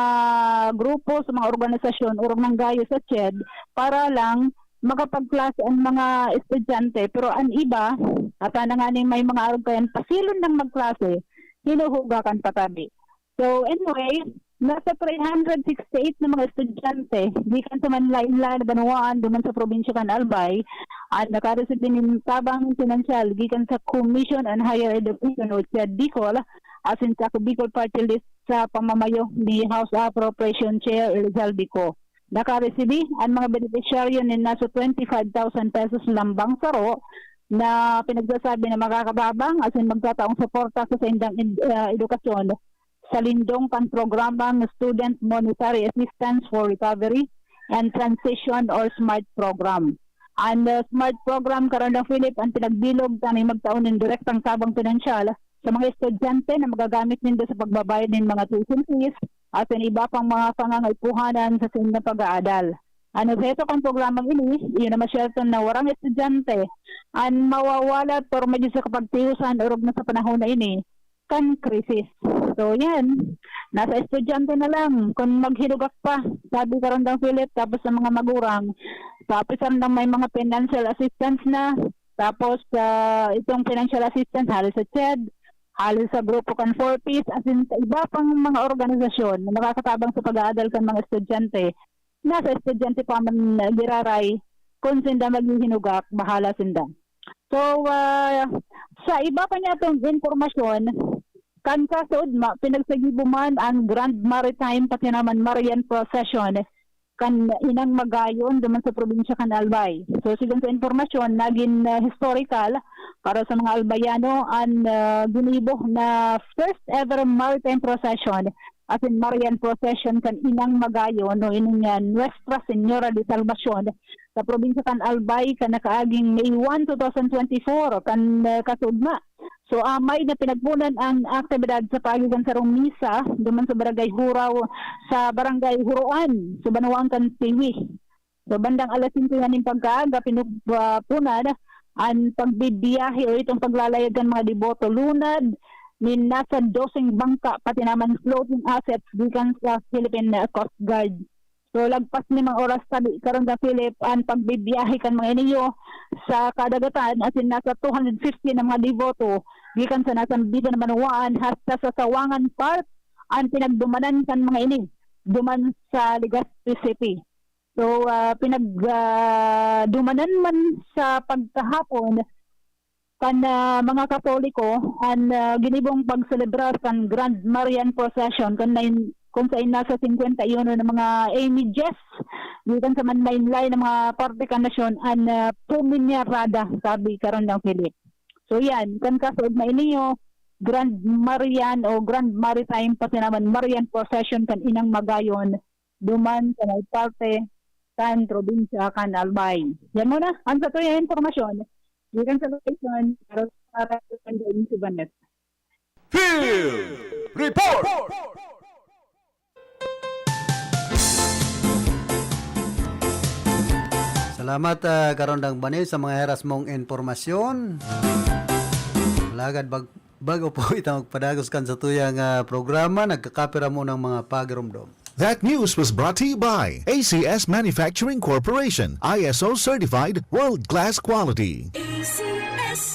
grupo, sa mga organisasyon, orog nang gayo sa CHED, para lang makapagklase ang mga estudyante. Pero an iba, ata na nga ning may mga arog kayan, pasilon nang magklase, hinuhugakan patabi. So, anyway, nasa three hundred sixty-eight na mga estudyante gikan sa manlaen-laen na banwaan duman sa probinsya kan Albay an nakaresibi nin tabang pinansyal gikan sa Commission on Higher Education o CHED Bicol, asin sa Ako Bicol Party List sa pamamayo ni House Appropriation Chair Rizal Dico. Nakaresibi an mga benepisyaryo nin nasa twenty-five thousand pesos lambang saro na pinagsasabi na makakatabang asin magtataong suporta sa saindang ed-, ah, edukasyon sa lindong kan programang Student Monetary Assistance for Recovery and Transition or SMART Program. An, ah, SMART Program, Karandang Philip, an pinagbilog tanay magtao nin direktang tabang pinansyal sa mga estudyante na magagamit nindo sa pagbabayad nin mga tuition fees asin iba pang mga pangangaipuhanan sa saindang pag-aadal. An obheto kan programang ini, iyo na masyerto na warang estudyante an mawawalat porma digdi sa kapagtiyosan orog na sa panahon na ini kan krisis. So, yan. Nasa estudyante na lang kung maghinugak pa, sabi Karandang Philip, tapos sa mga magurang, tapos ang may mga financial assistance na, tapos, ah, itong financial assistance hali sa CHED, hali sa grupo kan Four Ps, asin sa iba pang mga organisasyon na makakatabang sa pag-aadal kan mga estudyante, nasa estudyante pa man giraray, kung sinda maghihinugak, bahala sinda. So, ah, sa iba pa niya itong impormasyon, kan kasuodma, pinagsagibo man ang Grand Maritime pati naman Marian Procession kan Inang Magayon duman sa probinsya kan Albay. So, sigon sa impormasyon, nagin, ah, historical para sa mga Albayano an, ah, ginibo na first ever maritime procession asin Marian Procession kan Inang Magayon o ining, ah, Nuestra Señora de Salvacion sa probinsya kan Albay kan nakaaging May one, two thousand twenty-four kan, ah, kasuodma. So, amay na pinagpunan ang aktibidad sa paagi kan sarong misa duman sa Barangay Huraw, sa Barangay Huroan, sa banwaan kan Tiwi. So, bandang alas singko na nin pagkaaga, pinagpunan an pagbibiyahe o itong paglalayag kan mga deboto lunad nin nasa doseng bangka, pati naman floating assets gikan sa Philippine Coast Guard. So, lagpas limang oras tabi, Karandang Philip, an pagbibiyahe kan mga iniyo sa kadagatan, asin nasa two hundred fifty na mga deboto gikan sa nasambitan na banwaan hasta sa Sawangan Park an pinagdumanan kan mga ini duman sa Legazpi City. So, ah, pinag, ah, dumanan man sa pagkahapon kan, ah, mga Katoliko an, ah, ginibong pagselebrar kan Grand Marian Procession kan nain-, kung sain nasa singkwenta y uno na mga images gikan sa manlaen-laen na mga parte kan nasyon an, ah, puminyarada, sabi Karandang Philip. So yan, kan kasuodma iniyo, Grand Marian o Grand Maritime, pati naman Marian Procession kan Inang Magayon, duman sa may parte kan probinsya kan Albay. Yan muna ang satuyang impormasyon. Gikan sa lokasyon, para sa Radyo Vanessa. Field Report! Salamat, ah, Karandang Bani, sa mga heras mong impormasyon. Alagad bag-, bago po ito magpadagos kan satuyang, ah, programa, nagkakapira mo ng mga pagirumdom. That news was brought to you by A C S Manufacturing Corporation, I S O certified, world-class quality.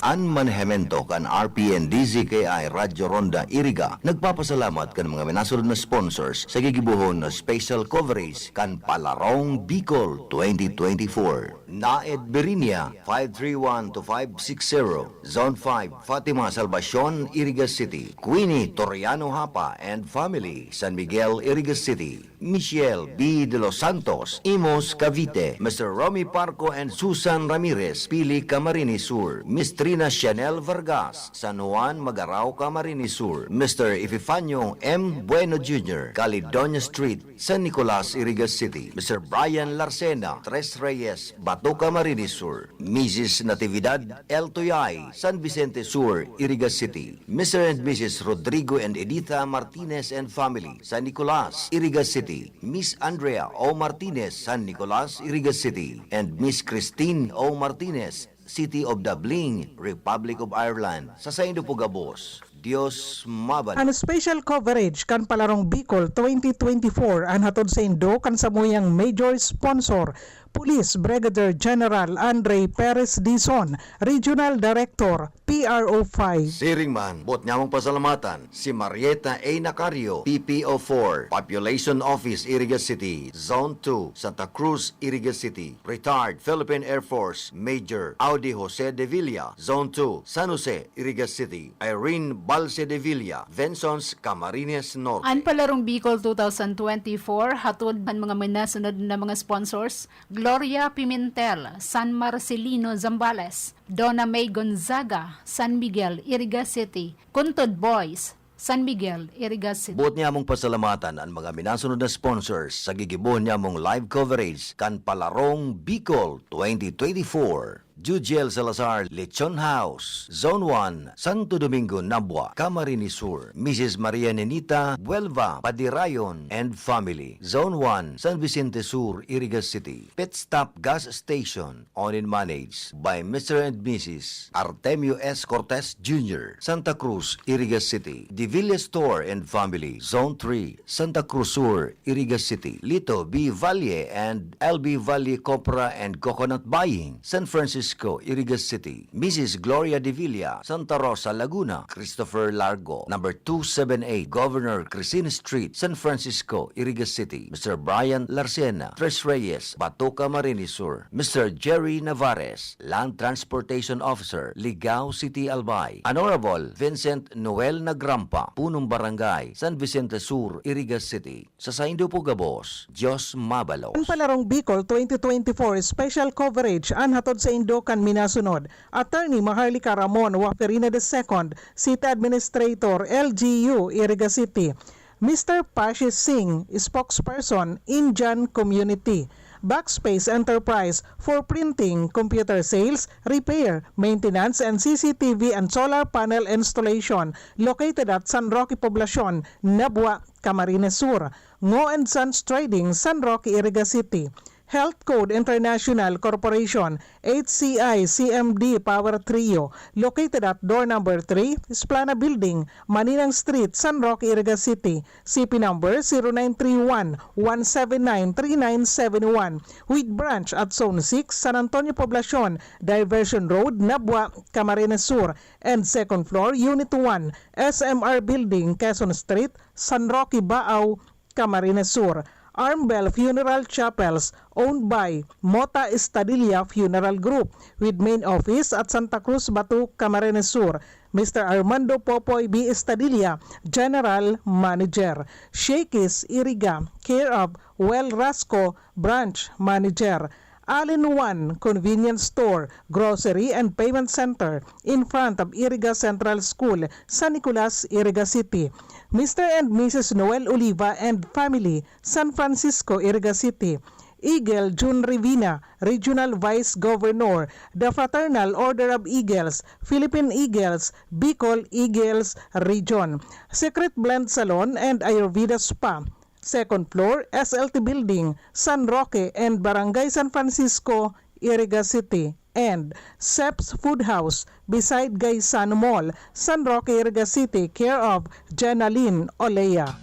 An manehemento kan R P N D Z K I Radyo Ronda Iriga nagpapasalamat kan mga minasunod na sponsors sa gigibohon na special coverage kan Palarong Bicol twenty twenty-four. Naed Birinia, five three one to five six zero, Zone five, Fatima Salvacion, Iriga City. Queenie Toriano Hapa and family, San Miguel, Iriga City. Michelle B. De Los Santos, Imus, Cavite. Mister Romy Parco and Susan Ramirez, Pili, Camarines Sur. Miss Trina Chanel Vargas, San Juan, Magarao, Camarines Sur. Mister Epifanio M. Bueno Junior, Caledonia Street, San Nicolas, Iriga City. Mister Brian Larcena, Tres Reyes, Bato, Camarines Sur. Missus Natividad L. Tuyay, San Vicente Sur, Iriga City. Mister and Missus Rodrigo and Editha Martinez and family, San Nicolas, Iriga City. Miss Andrea O. Martinez, San Nicolas, Iriga City. And Miss Christine O. Martinez, City of Dublin, Republic of Ireland. Sa saindo po gabos, Dios maban. An special coverage kan Palarong Bicol twenty twenty-four an hatod saindo kan samuyang major sponsor, Police Brigadier General Andre Perez Dizon, Regional Director, P R O five. Siring man, boot nyamong pasalamatan si Marieta A. Nacario, P P O four, Population Office, Iriga City, Zone two, Santa Cruz, Iriga City, retired Philippine Air Force Major Audi Jose de Villa, Zone two, San Jose, Iriga City, Irene Balse de Villa, Vensons, Camarines Norte. An Palarong Bicol twenty twenty-four, hatod kan mga minasunod na mga sponsors, Gloria Pimentel, San Marcelino, Zambales, Donna May Gonzaga, San Miguel, Iriga City, Kuntod Boys, San Miguel, Iriga City. Buot niamong pasalamatan an mga minasunod na sponsors sa gigibohon niamong live coverage kan Palarong Bicol twenty twenty-four. Jujiel Salazar, Lechon House, Zone one, Santo Domingo, Nabua, Camarines Sur, Missus Maria Nenita Buelva Padirayon and family, Zone one, San Vicente Sur, Iriga City, Pit Stop Gas Station, owned and managed by Mister and Missus Artemio S. Cortez Junior, Santa Cruz, Iriga City, Devilla Store and family, Zone three, Santa Cruz Sur, Iriga City, Lito B. Valle and L B Valle Copra and Coconut Buying, San Francisco, Iriga City, Missus Gloria Devilla, Santa Rosa, Laguna, Christopher Largo, number two seven eight Governor Crescent Street, San Francisco, Iriga City, Mister Brian Larcena, Tres Reyes, Bato, Camarines Sur, Mister Jerry Navarez, Land Transportation Officer, Ligao City, Albay, Honorable Vincent Noel Nagrampa, Punong Barangay, San Vicente Sur, Iriga City. Sa saindo po gabos, Diyos mabalos. An Palarong Bicol twenty twenty-four special coverage an hatod saindo kan minasunod: Attorney Maharlika Ramon Waferina the second, City Administrator, L G U, Iriga City; Mister Pashi Singh, Spokesperson, Indian Community; Backspace Enterprise for printing, computer sales, repair, maintenance, and C C T V and solar panel installation, located at San Roque Poblacion, Nabua, Camarines Sur; Ngo and Sons Trading, San Roque, Iriga City; Health Code International Corporation, H C I C M D Power Trio, located at door number three, Splana Building, Maninang Street, San Roque, Iriga City, C P number zero nine three one, one seven nine, three nine seven one, with branch at Zone six, San Antonio Poblacion, Diversion Road, Nabua, Camarines Sur, and second floor, Unit one, S M R Building, Quezon Street, San Roque, Baao, Camarines Sur. Armbel Funeral Chapels, owned by Mota Estadilla Funeral Group, with main office at Santa Cruz, Bato, Camarines Sur. Mister Armando Popoy B. Estadilla, General Manager. Shakey's Iriga, care of Well Rasco, Branch Manager. All-in-one Convenience Store, Grocery and Payment Center, in front of Iriga Central School, San Nicolas, Iriga City. Mister and Missus Noel Oliva and family, San Francisco, Iriga City. Eagle Jun Rivina, Regional Vice Governor, The Fraternal Order of Eagles, Philippine Eagles, Bicol Eagles Region. Secret Blend Salon and Ayurveda Spa, second floor, S L T Building, San Roque and Barangay San Francisco, Iriga City. And Sep's Food House, beside Gaysan Mall, San Roque, Iriga City, care of Jenaline Olea.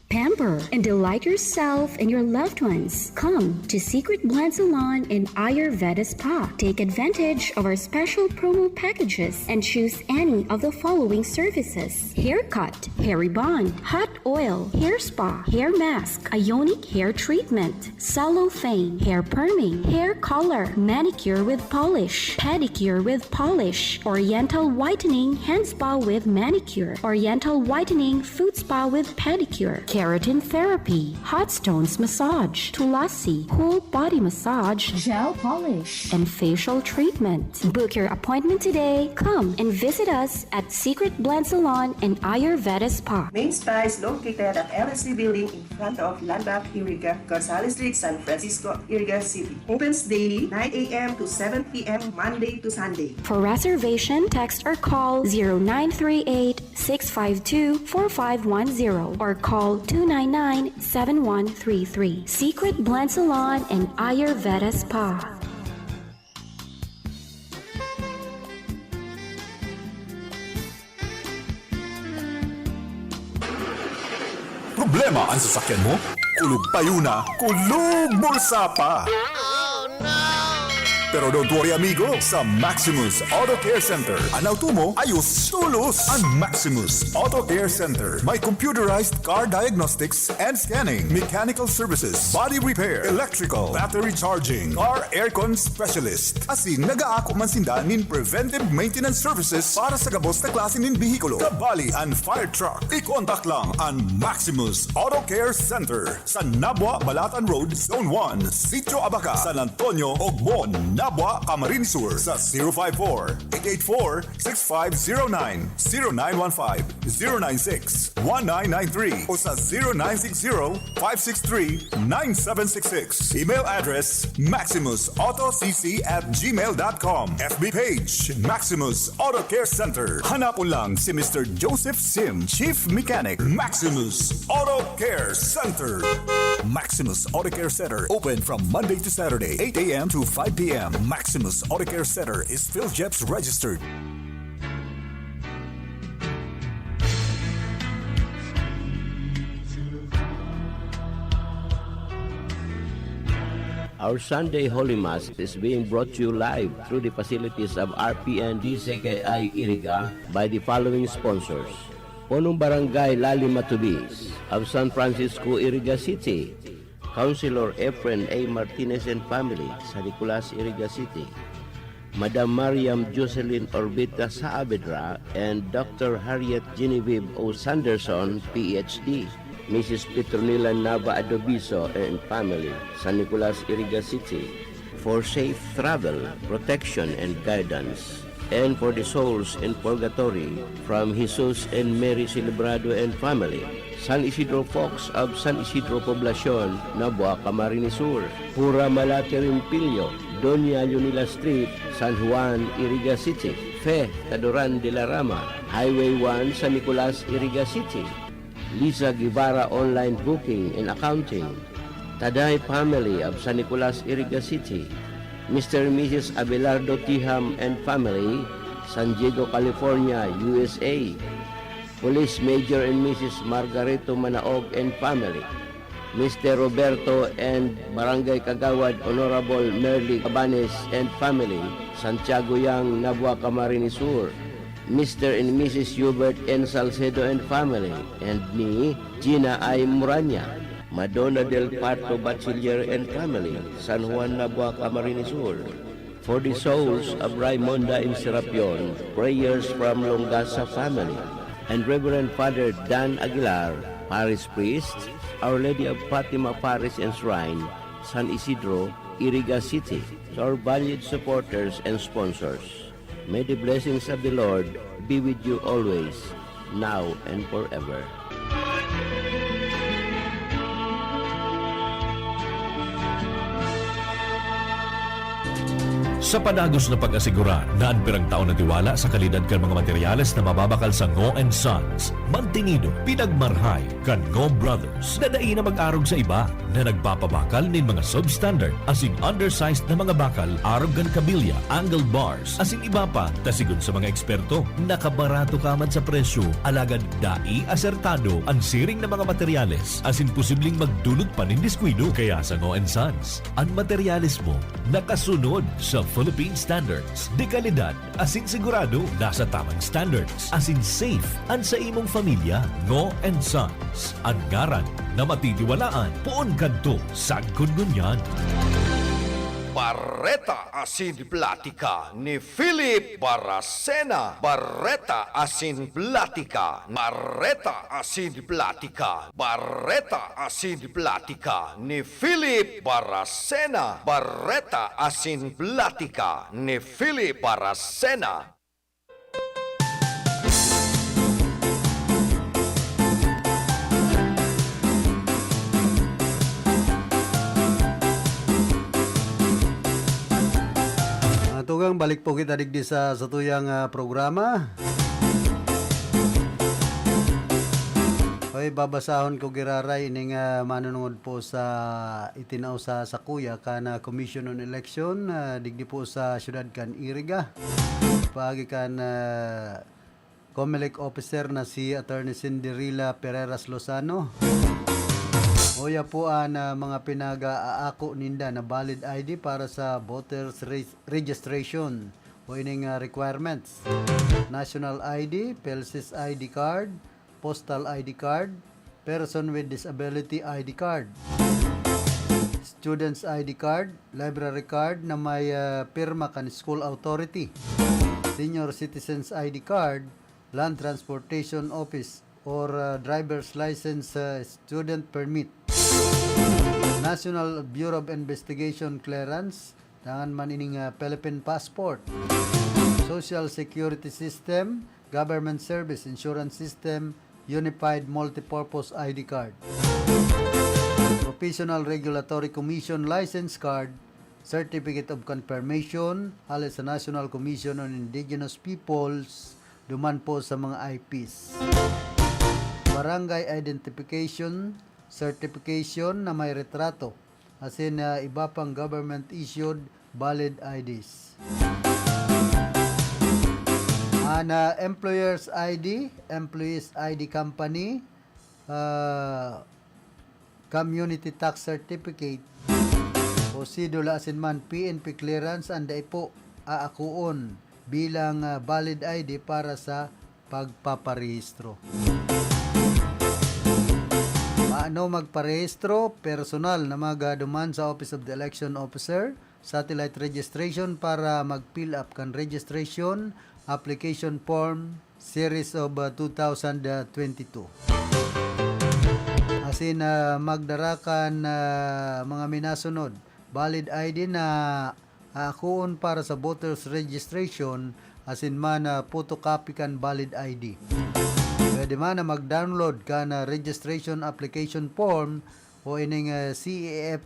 Pamper and delight yourself and your loved ones. Come to Secret Blend Salon and Ayurveda Spa. Take advantage of our special promo packages and choose any of the following services: haircut, hair rebond, hot oil, hair spa, hair mask, ionic hair treatment, cellophane, hair perming, hair color, manicure with polish, pedicure with polish, oriental whitening, hand spa with manicure, oriental whitening, foot spa with pedicure, keratin therapy, hot stones massage, tulasi, whole body massage, gel polish, and facial treatment. Book your appointment today. Come and visit us at Secret Blend Salon and Ayurveda Spa. Main spa is located at L S C Building in front of Landmark Iriga, Gonzales Street, San Francisco, Iriga City. Opens daily, nine a m to seven p m, Monday to Sunday. For reservation, text or call zero nine three eight, six five two, four five one zero or call two nine nine, seven one three three. Secret Blend Salon and Ayurveda Spa. Problema an sasakyan mo? Kulog payo na, kulog bulsa pa! Pero don't worry, amigo. Sa Maximus Auto Care Center, an auto mo, ayos tolos. An Maximus Auto Care Center may computerized car diagnostics and scanning, mechanical services, body repair, electrical, battery charging, car aircon specialist. Asin nag-aako man sinda nin preventive maintenance services para sa gabos na klase nin behikulo, kabali an fire truck. I-contact lang an Maximus Auto Care Center sa Nabua, Balatan Road, Zone one, Sitio Abaca, San Antonio, Ogmon, Nabua, Camarines Sur, sa zero five four, eight eight four, six five zero nine, zero nine one five, zero nine six, one nine nine three o sa zero nine six zero, five six three, nine seven six six. Email address, maximus auto c c at gmail dot com. F B page, Maximus Auto Care Center. Hanapon lang si Mister Joseph Sim, Chief Mechanic, Maximus Auto Care Center. Maximus Auto Care Center, open from Monday to Saturday, eight a m to five p m. Maximus Auto Care Center is PhilGEPS registered. Our Sunday Holy Mass is being brought to you live through the facilities of R P N D C K I Iriga by the following sponsors: Punong Barangay Lali Matubis of San Francisco, Iriga City, Councilor Efren A Martinez and family, San Nicolas, Iriga City, Madam Mariam Jocelyn Orbita Saavedra and Doctor Harriet Genevieve O Sanderson, P H D, Missus Petronila Nava Adobiso and family, San Nicolas, Iriga City, for safe travel, protection, and guidance, and for the souls in purgatory, from Jesus and Mary Celebrado and family, San Isidro Fox of San Isidro Poblacion, Nabua, Camarines Sur, Pura Malate Rimpilyo, Doña Leonila Street, San Juan, Iriga City, Fe Tadoran de la Rama, Highway one, San Nicolas, Iriga City, Lisa Guevara Online Booking and Accounting, Taday family of San Nicolas, Iriga City, Mister and Missus Abelardo Tiham and family, San Diego, California, U S A, Police Major and Missus Margarito Manaog and family, Mister Roberto and Barangay Kagawad Honorable Merly Cabanes and family, Santiago Yang, Nabua, Camarines Sur, Mister and Missus Hubert N Salcedo and family, and ni Gina I Muranya, Madonna del Parto Bachiller and family, San Juan, Nabua, Camarines Sur. For the souls of Raimonda and Serapion, prayers from Longasa family, and Reverend Father Dan Aguilar, Parish Priest, Our Lady of Fatima Parish and Shrine, San Isidro, Iriga City. To our valued supporters and sponsors, may the blessings of the Lord be with you always, now and forever. Sa padagos na pag-asigurar na an pirang tao natiwala sa kalidad kan mga materyales na mababakal sa Ngo and Sons, mantinido, pinagmarhay kan Ngo Brothers na dai na mag-arog sa iba na nagpapabakal nin mga substandard asin undersized na mga bakal arog kan kabilya, angled bars, asin iba pa, ta sigon sa mga eksperto, nakabarato ka man sa presyo, alagad dai asertado an siring na mga materyales asin posibleng magdulot pa nin diskuido. Kaya sa Ngo and Sons, an materyales mo nakasunod sa Philippine standards de kalidad asin sigurado nasa tamang standards asin safe an sa imong pamilya. Ngo and Sons, an ngaran na matitiwalaan poon kadto sagkod ngunyan. Bareta asin Platika ni Philip Baracena. Bareta asin Platika. Bareta asin Platika. Bareta asin Platika ni Philip Baracena. Bareta asin Platika ni Philip Baracena. Mga tugang, balik po kita digdi sa satuyang, ah, programa. Hoy, babasahon ko giraray ining, ah, manunungod po sa itinao sa sakuya kan, ah, Commission on Election, ah, digdi po sa siyudad kan Iriga. Paagi kan, ah, Comelec officer na si Attorney Cinderella Pereras Lozano. Uya po an, ah, mga pinag-aako ninda na valid I D para sa voters re-, registration o ining, ah, requirements. National I D, PhilSys I D card, postal I D card, person with disability I D card, students I D card, library card na may, ah, pirma kan school authority, senior citizens I D card, land transportation office, or, ah, driver's license, ah, student permit, National Bureau of Investigation clearance, dangan man ining, ah, Philippine passport, social security system, government service insurance system, unified multipurpose I D card, Professional Regulatory Commission license card, certificate of confirmation hale sa National Commission on Indigenous Peoples, duman po sa mga I Ps. Barangay identification certification na may retrato, asin, ah, iba pang government-issued valid I Ds. An, ah, employer's I D, employee's I D company, ah, community tax certificate, o sidula asin man P N P clearance an dai po aakoon bilang, ah, valid I D para sa pagpaparehistro. Paano magparehistro? Personal na magduman sa Office of the Election Officer, satellite registration para mag-fill up kan registration application form series of, ah, two thousand twenty-two. Asin, ah, magdara kan, ah, mga minasunod, valid I D na aakoon para sa voters registration asin man, ah, photocopy kan valid I D. Pwede man na mag-download kan, ah, registration application form o ining, ah, C A F,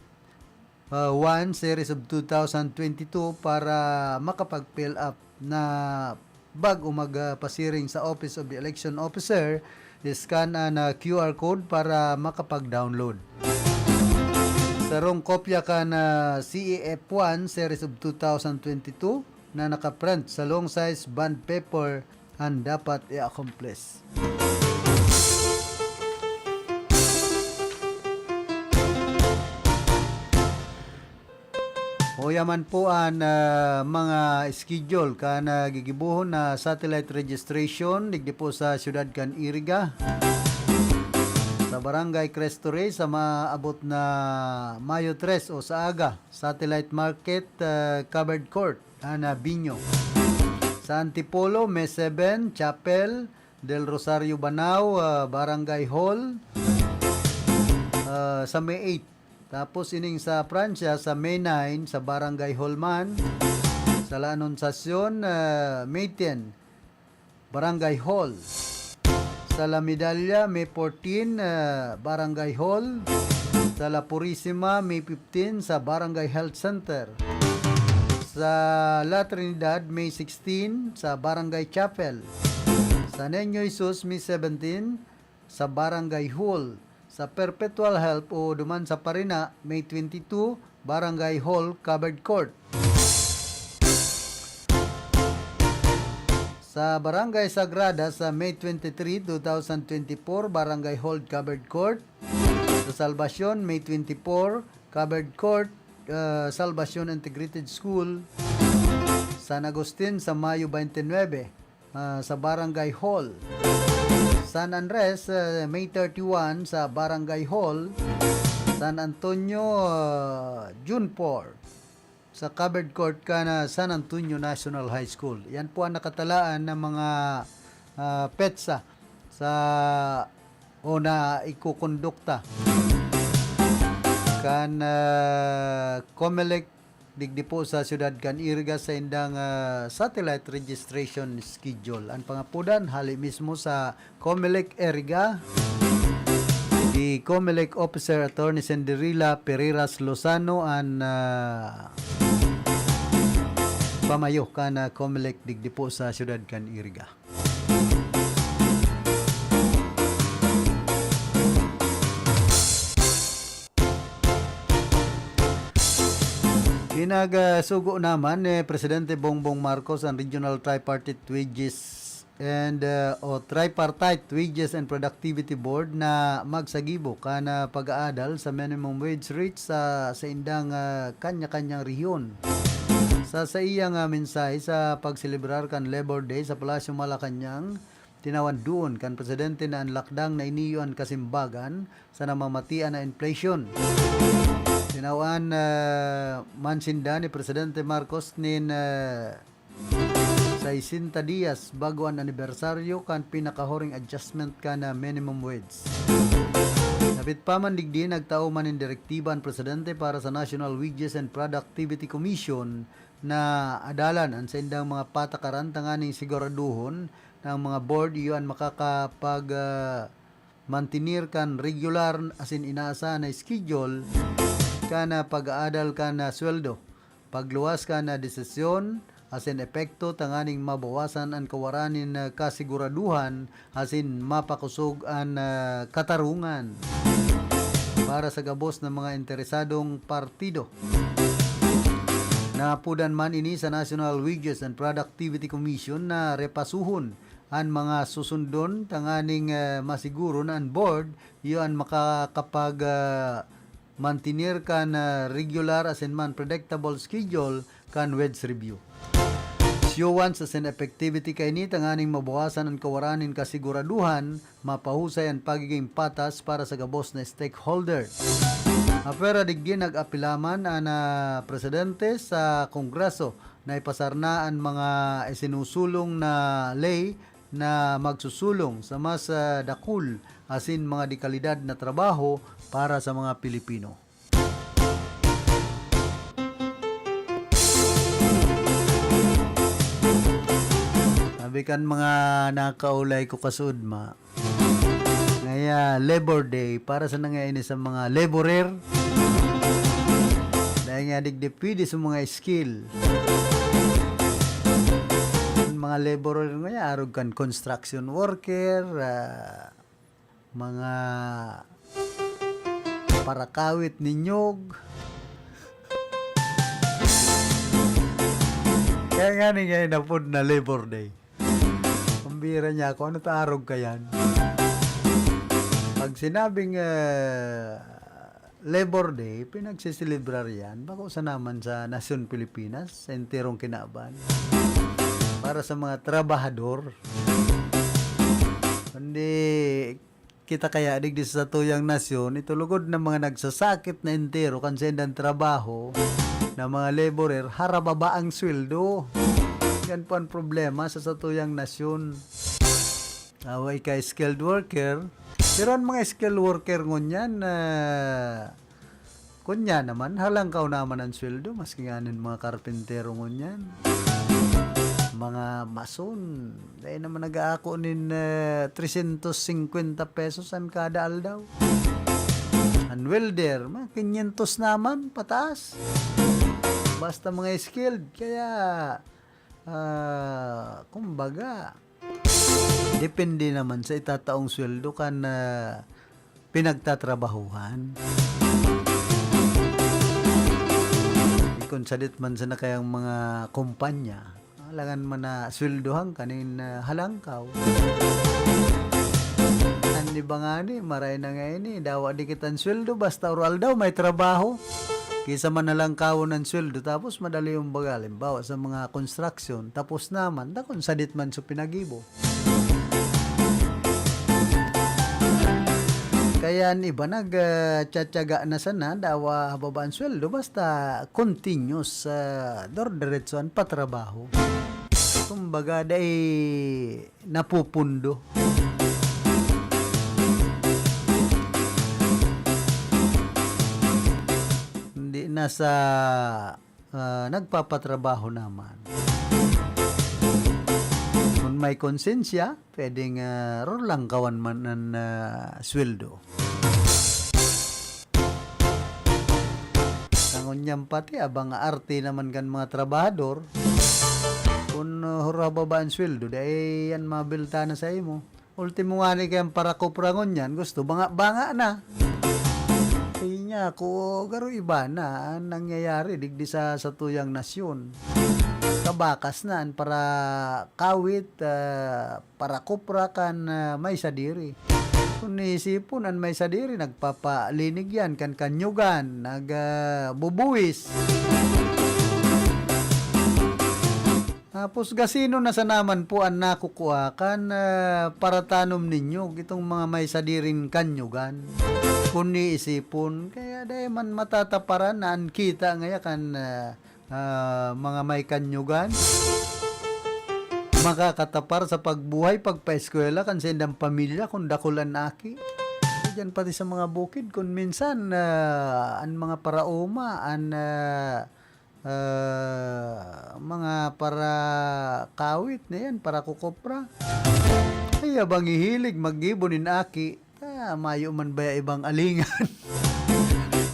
ah, one series of two thousand twenty-two para makapag-fill up na bag-o mag, ah, pasiring sa Office of the Election Officer, scan an, ah, Q R code para makapag-download. Sarong kopya kan, ah, C A F one series of two thousand twenty-two na nakaprint sa long size bond paper an dapat i-accomplish. Uya man po an, ah, mga schedule kan, ah, gigibohon na satellite registration digdi po sa siyudad kan Iriga, sa Barangay Cristo Rey, sa maabot na Mayo tres o sa aga, satellite market, ah, covered court, an, ah, binyo. Sa Antipolo, May seven, Chapel del Rosario Banao, ah, Barangay Hall, ah, sa May eight. Tapos ining sa Pransya, sa May nine, sa Barangay Hall man. Sa La Anunciacion, ah, May ten, Barangay Hall. Sa La Medalla, May fourteen, ah, Barangay Hall. Sa La Purisima, May fifteen, sa Barangay Health Center. Sa La Trinidad, May sixteen, sa Barangay Chapel. Sa Niño Jesus, May seventeen, sa Barangay Hall. Sa Perpetual Help o duman sa Parina, May twenty-two, Barangay Hall, covered court. Sa Barangay Sagrada, sa May twenty-three, two thousand twenty-four, Barangay Hall, covered court. Sa Salvacion, May twenty-four, covered court, ah, Salvacion Integrated School. San Agustin, sa Mayo twenty-nine, ah, sa Barangay Hall. San Andres, ah, May thirty-one, sa Barangay Hall. San Antonio, ah, June four, sa covered court kan, ah, San Antonio National High School. Yan po ang nakatalaan ng mga, ah, petsa sa o na ikukondukta kan, ah, Comelec digdi po sa siyudad kan Iriga sa indang, ah, satellite registration schedule. Ang pangapudan, hali mismo sa Comelec Iriga, the Comelec Officer Attorney Cinderella Pereiras Lozano, an, ah, pamayo kan, ah, Comelec digdi po sa siyudad kan Iriga. Pinagsugo naman ni Presidente Bongbong Marcos ang Regional Tripartite Wages and, uh, o Tripartite Wages and Productivity Board na magsagibo kan, uh, pag-aadal sa minimum wage rate sa, sa indang, uh, kanya-kanyang rehiyon. Sa, sa iyang, uh, mensahe sa pagselebrar kan Labor Day sa Palasyo Malacañang, tinawan duon kan presidente na an lakdang na ini iyo an kasimbagan sa namamatian na inflation. Tinawan, uh, man sinda ni Presidente Marcos nin, uh, sesenta dias bago an anibersaryo kan pinakahuring adjustment kan, ah, minimum wage. Dapit pa man digdi, nagtao man nin direktiba an presidente para sa National Wages and Productivity Commission na adalan an saindang mga patakaran tanganing siguraduhon na ang mga board iyo an makakapag, ah, mantener kan regular asin inaasahan na schedule kan, ah, pag-aadal kan, ah, sweldo. Pagluwas kan, ah, desisyon asin epekto tanganing mabawasan an kawaran nin, ah, kasiguraduhan asin mapakosog an, ah, katarungan para sa gabos na mga interesadong partido. Naapodan man ini sa National Wages and Productivity Commission na repasuhon an mga susundon tanganing, ah, masiguro na an board iyo an makakapag, ah, mantener kan, ah, regular asin man predictable schedule kan wage review. Issuance asin effectivity kaini tanganing mabawasan an kawaran nin kasiguraduhan, mapahusay an pagiging patas para sa gabos na stakeholder. Apwera digdi, nag-apela man an, ah, presidente sa Kongreso na ipasar na an mga isinusulong na ley na magsusulong sa mas, ah, dakul asin mga dekalidad na trabaho para sa mga Pilipino. Sabi kan mga nakaulay ko kasuodma, ngaya Labor Day para sa nangaini sa mga laborer. Dahil nga digdi pwede sa mga skill. Ang mga laborer ngaya, arog kan construction worker, ah, mga parakawit ninyog. Kaya nga ni ngayon na pod na Labor Day. Pambira niya ako, ano ta arog ka yan? Pag sinabing, eh, Labor Day, pinagsiselebrar yan, bako sa naman sa nasyon Pilipinas, sa enterong kinaban. Para sa mga trabahador. Kundi kita kaya digdi sa satuyang nasyon, ito lugod na mga nagsasakit na entero kan sa indang trabaho na mga laborer, harababa ang sweldo. Yan po ang problema sa satuyang nasyon. Away ka skilled worker, pero ang mga skilled worker ngunyan, ah, kunya naman, halangkaw naman ang sweldo, maski nga nin mga karpintero ngunyan. Mga mason, dahil naman nag-aako nin, eh, trescientos cincuenta pesos an kada aldaw. An welder, mga quinientos naman, pataas. Basta mga skilled, kaya, ah, kumbaga, depende naman sa itataong sweldo kan, ah, pinagtatrabahuhan. Di kun sadit man sana kayang mga kumpanya, alangan man na sweldohan kanin, ah, halangkaw. An iba ngani, maray na nga ini, dawa di kitang sweldo, basta oral daw, may trabaho. Kisa man halangkawon ang sweldo, tapos madali yung baga. Halimbawa, sa mga construction, tapos naman, dakon sadit man sa pinagibo. Kaya an iba nag, ah, tiyatyaga na sana, dawa hababa an sweldo, basta continuous, ah, dor-diretso an patrabaho. Kumbaga, dai napupundo. Hindi na sa ah, nagpapatrabaho naman. Kun may konsensya, pwedeng, ah, rorlangkawan man an, ah, sweldo. Sa ngunyan pati, abang arte naman kan mga trabahador, kun, ah, hurababa an sweldo, dai yan mabilta na sa imo. Ultimo ngani kayang parakop ra ngunyan, gusto banga-banga na. Kaya niya ako, garo iba na an nangyayari digdi sa satuyang nasyon. Kabakas na an parakawit, ah, parakopra kan, ah, may sadiri. Kun iisipon, an may sadiri nagpapalinig yan kan kanyugan, nag, ah, bubuwis. Tapos gasino na sana man po an nakukua kan, ah, paratanom ninyo, itong mga may sadiring kanyugan? Kun iisipon, kaya dai man matataparan na an kita ngaya kan, ah, ah, mga may kanyugan. Makakatapar sa pagbuhay, pagpaeskwela kan saindang pamilya kun dakul an aki. Diyan pati sa mga bukid, kun minsan, ah, an mga paraoma, an, ah, ah, mga parakawit na yan, parakukopra. Ay, abang hihilig, maggibo nin aki. Ah, mayo man baya ibang alingan?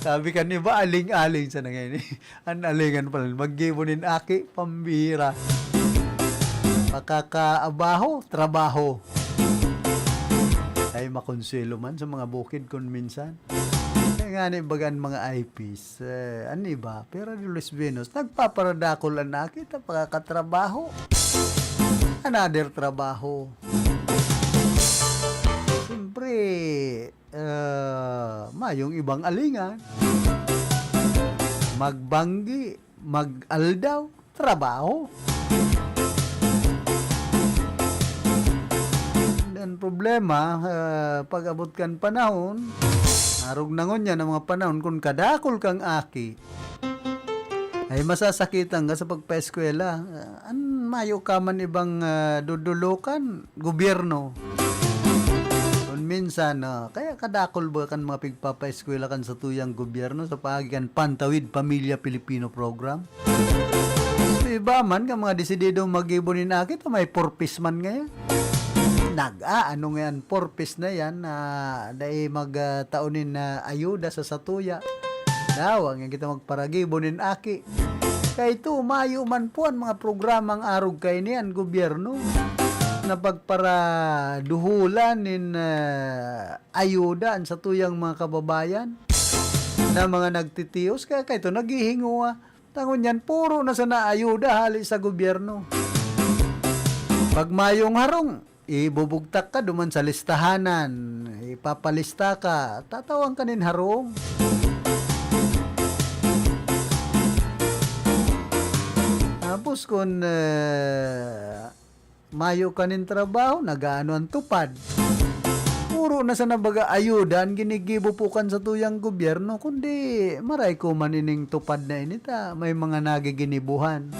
Sabi kan iba, aling-aling sa nangyayari. An alingan pala, maggibo nin aki, pambira. Pakakaabaho, trabaho. Ay, makonsuelo man sa mga bukid kun minsan. Kaya nga ni baga an mga I Ps, eh, an iba, Pira de los Buenos, nagpaparadakol an aki ta pakakatrabaho. Another trabaho. Siyempre, ah, mayong ibang alingan. Magbanggi, mag-aldaw, trabaho. An problema, ah, pag-abot kan panahon, arog na ngunyan an mga panahon, kun kadakol kang aki, ay masasakitan ka sa pagpaeskwela. Ah, an mayo ka man ibang, ah, dudulukan, gobyerno. Kun minsan, ah, kaya kadakol ba kan mga pigpapaeskwela kan satuyang gobyerno sa paagi kan Pantawid Pamilya Pilipino Program? Sa iba man, kan mga desididong maggibo nin aki ta may Four Ps man ngayan. Nag-aano ngayan, Four Ps na yan, na dai mag, ah, tao nin, ah, ayuda sa satuya. Dawa ngayan kita magparagibo nin aki. Kaya ito, mayo man po an mga programang arog kaini an gobyerno na pagparaduhulan nin, ah, ayuda an satuyang mga kababayan na mga nagtitios. Kaya kaito, naghihingowa. Tangon yan, puro na sana ayuda hali sa gobyerno. Pag mayong harong, ibubugtak ka duman sa listahanan, ipapalista ka, tatawan ka nin harong. Tapos kun, ah, mayo ka nin trabaho, nag-aano an TUPAD? Puro na sana baga ayuda an ginigibo po kan satuyang gobyerno, kundi maray ko man ining TUPAD na ini ta may mga nagiginibuhan.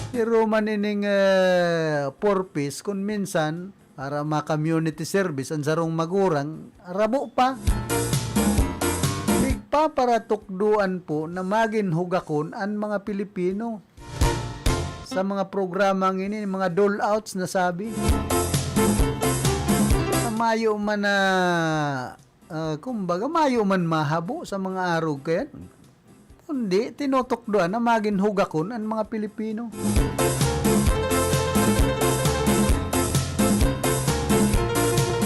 Pero man ining, eh, Four Ps, kun minsan, para ma-community service an sarong magurang, rabo pa. Pigpaparatukdoan po na magin hugakon an mga Pilipino sa mga programang ini, mga dole outs na sabi. Na mayo man na, ah, kumbaga, mayo man mahabo sa mga arog kayan. Kundi, tinutukdoan na magin hugakon an mga Pilipino.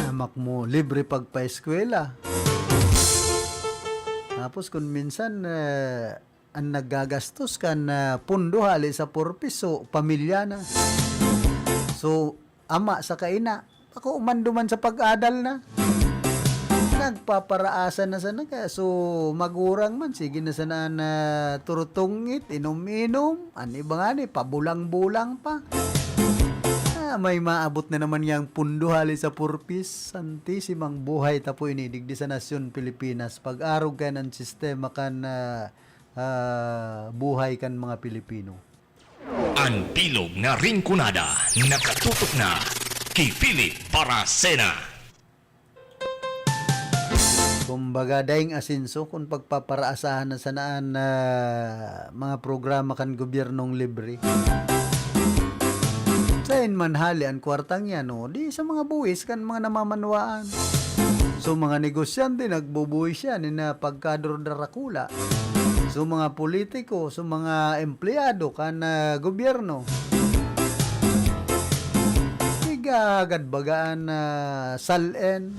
Hamak mo, libre pagpaeskwela. Tapos kun minsan, eh, an naggagastos kan, ah, pondo hale sa Four Ps, so, pamilya na. So, ama saka ina, bako man duman sa pag-adal na. Nagpaparaasa na sana kaya, so, magurang man, sige na sana na turutungit, inom-inom, an iba ngani, pabulang-bulang pa. Ah, may maabot na naman yang pondo hale sa Four Ps. Santisimang buhay ta po ini digdi sa nasyon Pilipinas. Pag-arog kayan an sistema kan, ah, ah, buhay kan mga Pilipino. An bilog na Rinconada nakatutok na ki Philip Baracena. Kumbaga, daing asenso kun pagpaparaasahan na sana an, ah, mga programa kan gobyernong libre. Saen man hale an kwartang yan, o di sa mga buhis kan mga namamanwaan. So, mga negosyante, nagbubuhis yan, ina pagkador darakula. So, mga politiko, so, mga empleyado kan, ah, gobyerno. Igagad baga an, ah, sal-en.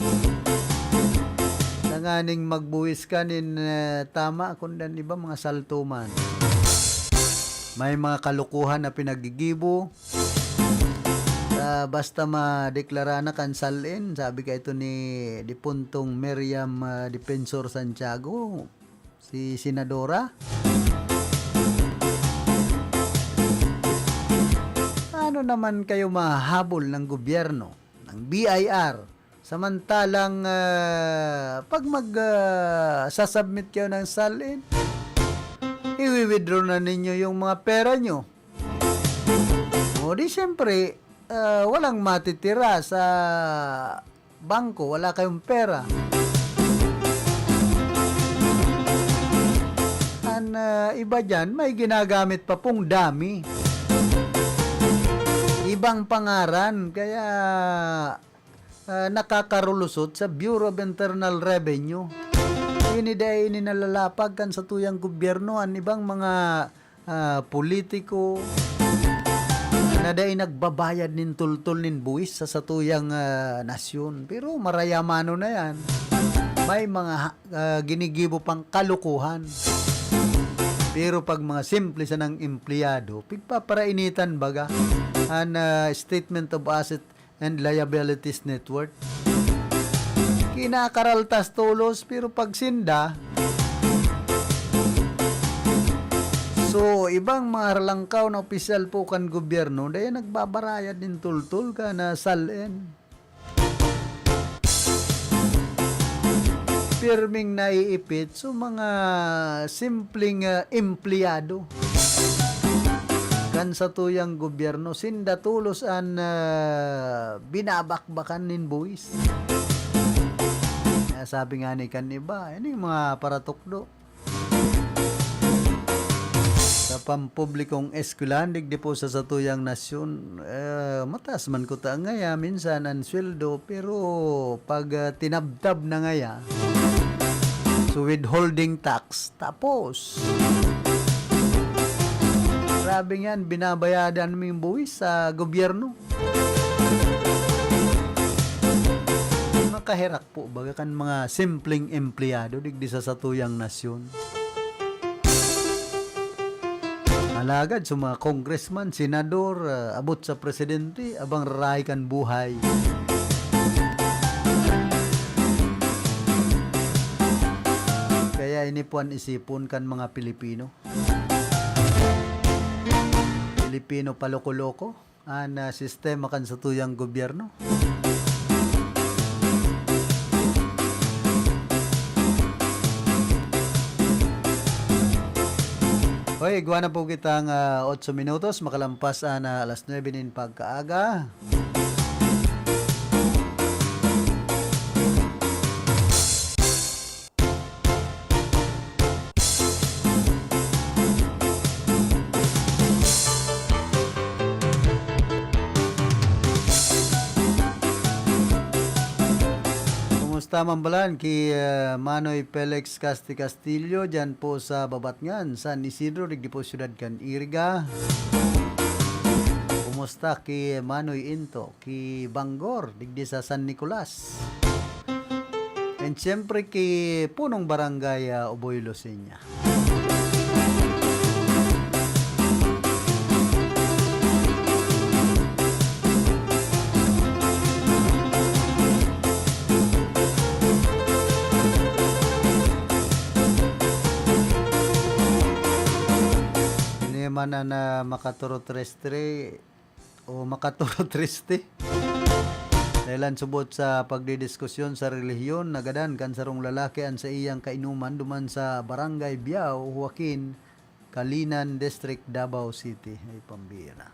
Tanganing magbuhis ka nin, ah, tama, kun dan iba, mga salto man. May mga kalukuhan na pinaggigibo. Ah, basta madeklara na kan SALN, sabi ka ito ni dipuntong Miriam, ah, Defensor Santiago, si Senadora. Paano naman kayo mahahabol ng gobyerno, ng B I R? Samantalang, ah, pag mag, ah, sasubmit kayo ng SALN, iwi-withdraw na ninyo yung mga pera nyo. O di siyempre, ah, walang matitira sa bangko, wala kayong pera. An, ah, iba dyan, may ginagamit pa pong dummy. Ibang pangaran, kaya, ah, nakakarulusot sa Bureau of Internal Revenue. Ini dai ini nalalapag kan satuyang gobyerno, an ibang mga, ah, politiko na dai nagbabayad nin tultol nin buwis sa satuyang, ah, nasyon. Pero marayamano na yan. May mga, ah, ginigibo pang kalukuhan. Pero pag mga simple sanang empleyado, pigpaparainitan baga an, ah, statement of asset and liabilities net worth. Kinakaraltas tolos, pero pag sinda, so, ibang mga halangkaw na opisyal po kan gobyerno, dai nagbabarayad nin tultol kan SALN. Pirming naiipit sa mga simpleng, ah, empleyado kan satuyang gobyerno, sinda tolos an, ah, binabakbakan nin buwis. Kaya sabi nga ni kan iba, "Yan yung mga paratukdo." Sa pampublikong eskwelahan, digdi po sa satuyang nasyon, eh, mataas man kuta ngaya minsan an sweldo, pero pag, ah, tinabtab na ngaya, so withholding tax, tapos, grabe nga yan, binabayadan mo yung buwis sa gobyerno. Makaherak po baga kan mga simpleng empleyado digdi sa satuyang nasyon. Alagad sa mga congressman, senador, ah, abot sa presidente, abang rarahay kan buhay. Kaya ini po an isipon kan mga Pilipino. Pilipino paloko-loko an, ah, sistema kan satuyang gobyerno. Hoy, igwa na po kitang, ah, otso minutos, makalampas an, ah, alas nuebe nin pagkaaga. Kumusta man balan ki, ah, Manoy Felix Casti Castillo, diyan po sa Babatngan, San Isidro, digdi po siyudad kan Iriga? Kumusta ki Manoy Into? Ki Banggor, digdi sa San Nicolas. And siyempre, ki punong barangay, ah, Uboy Luciña. Ini man an, ah, makaturot restre, o makaturot triste. Dahelan subot sa pagdidiskusyon sa relihiyon, nagadan kan sarong lalaki an saiyang kainuman duman sa Barangay Biao, Joaquin, Calinan District, Davao City. Ay, pambira.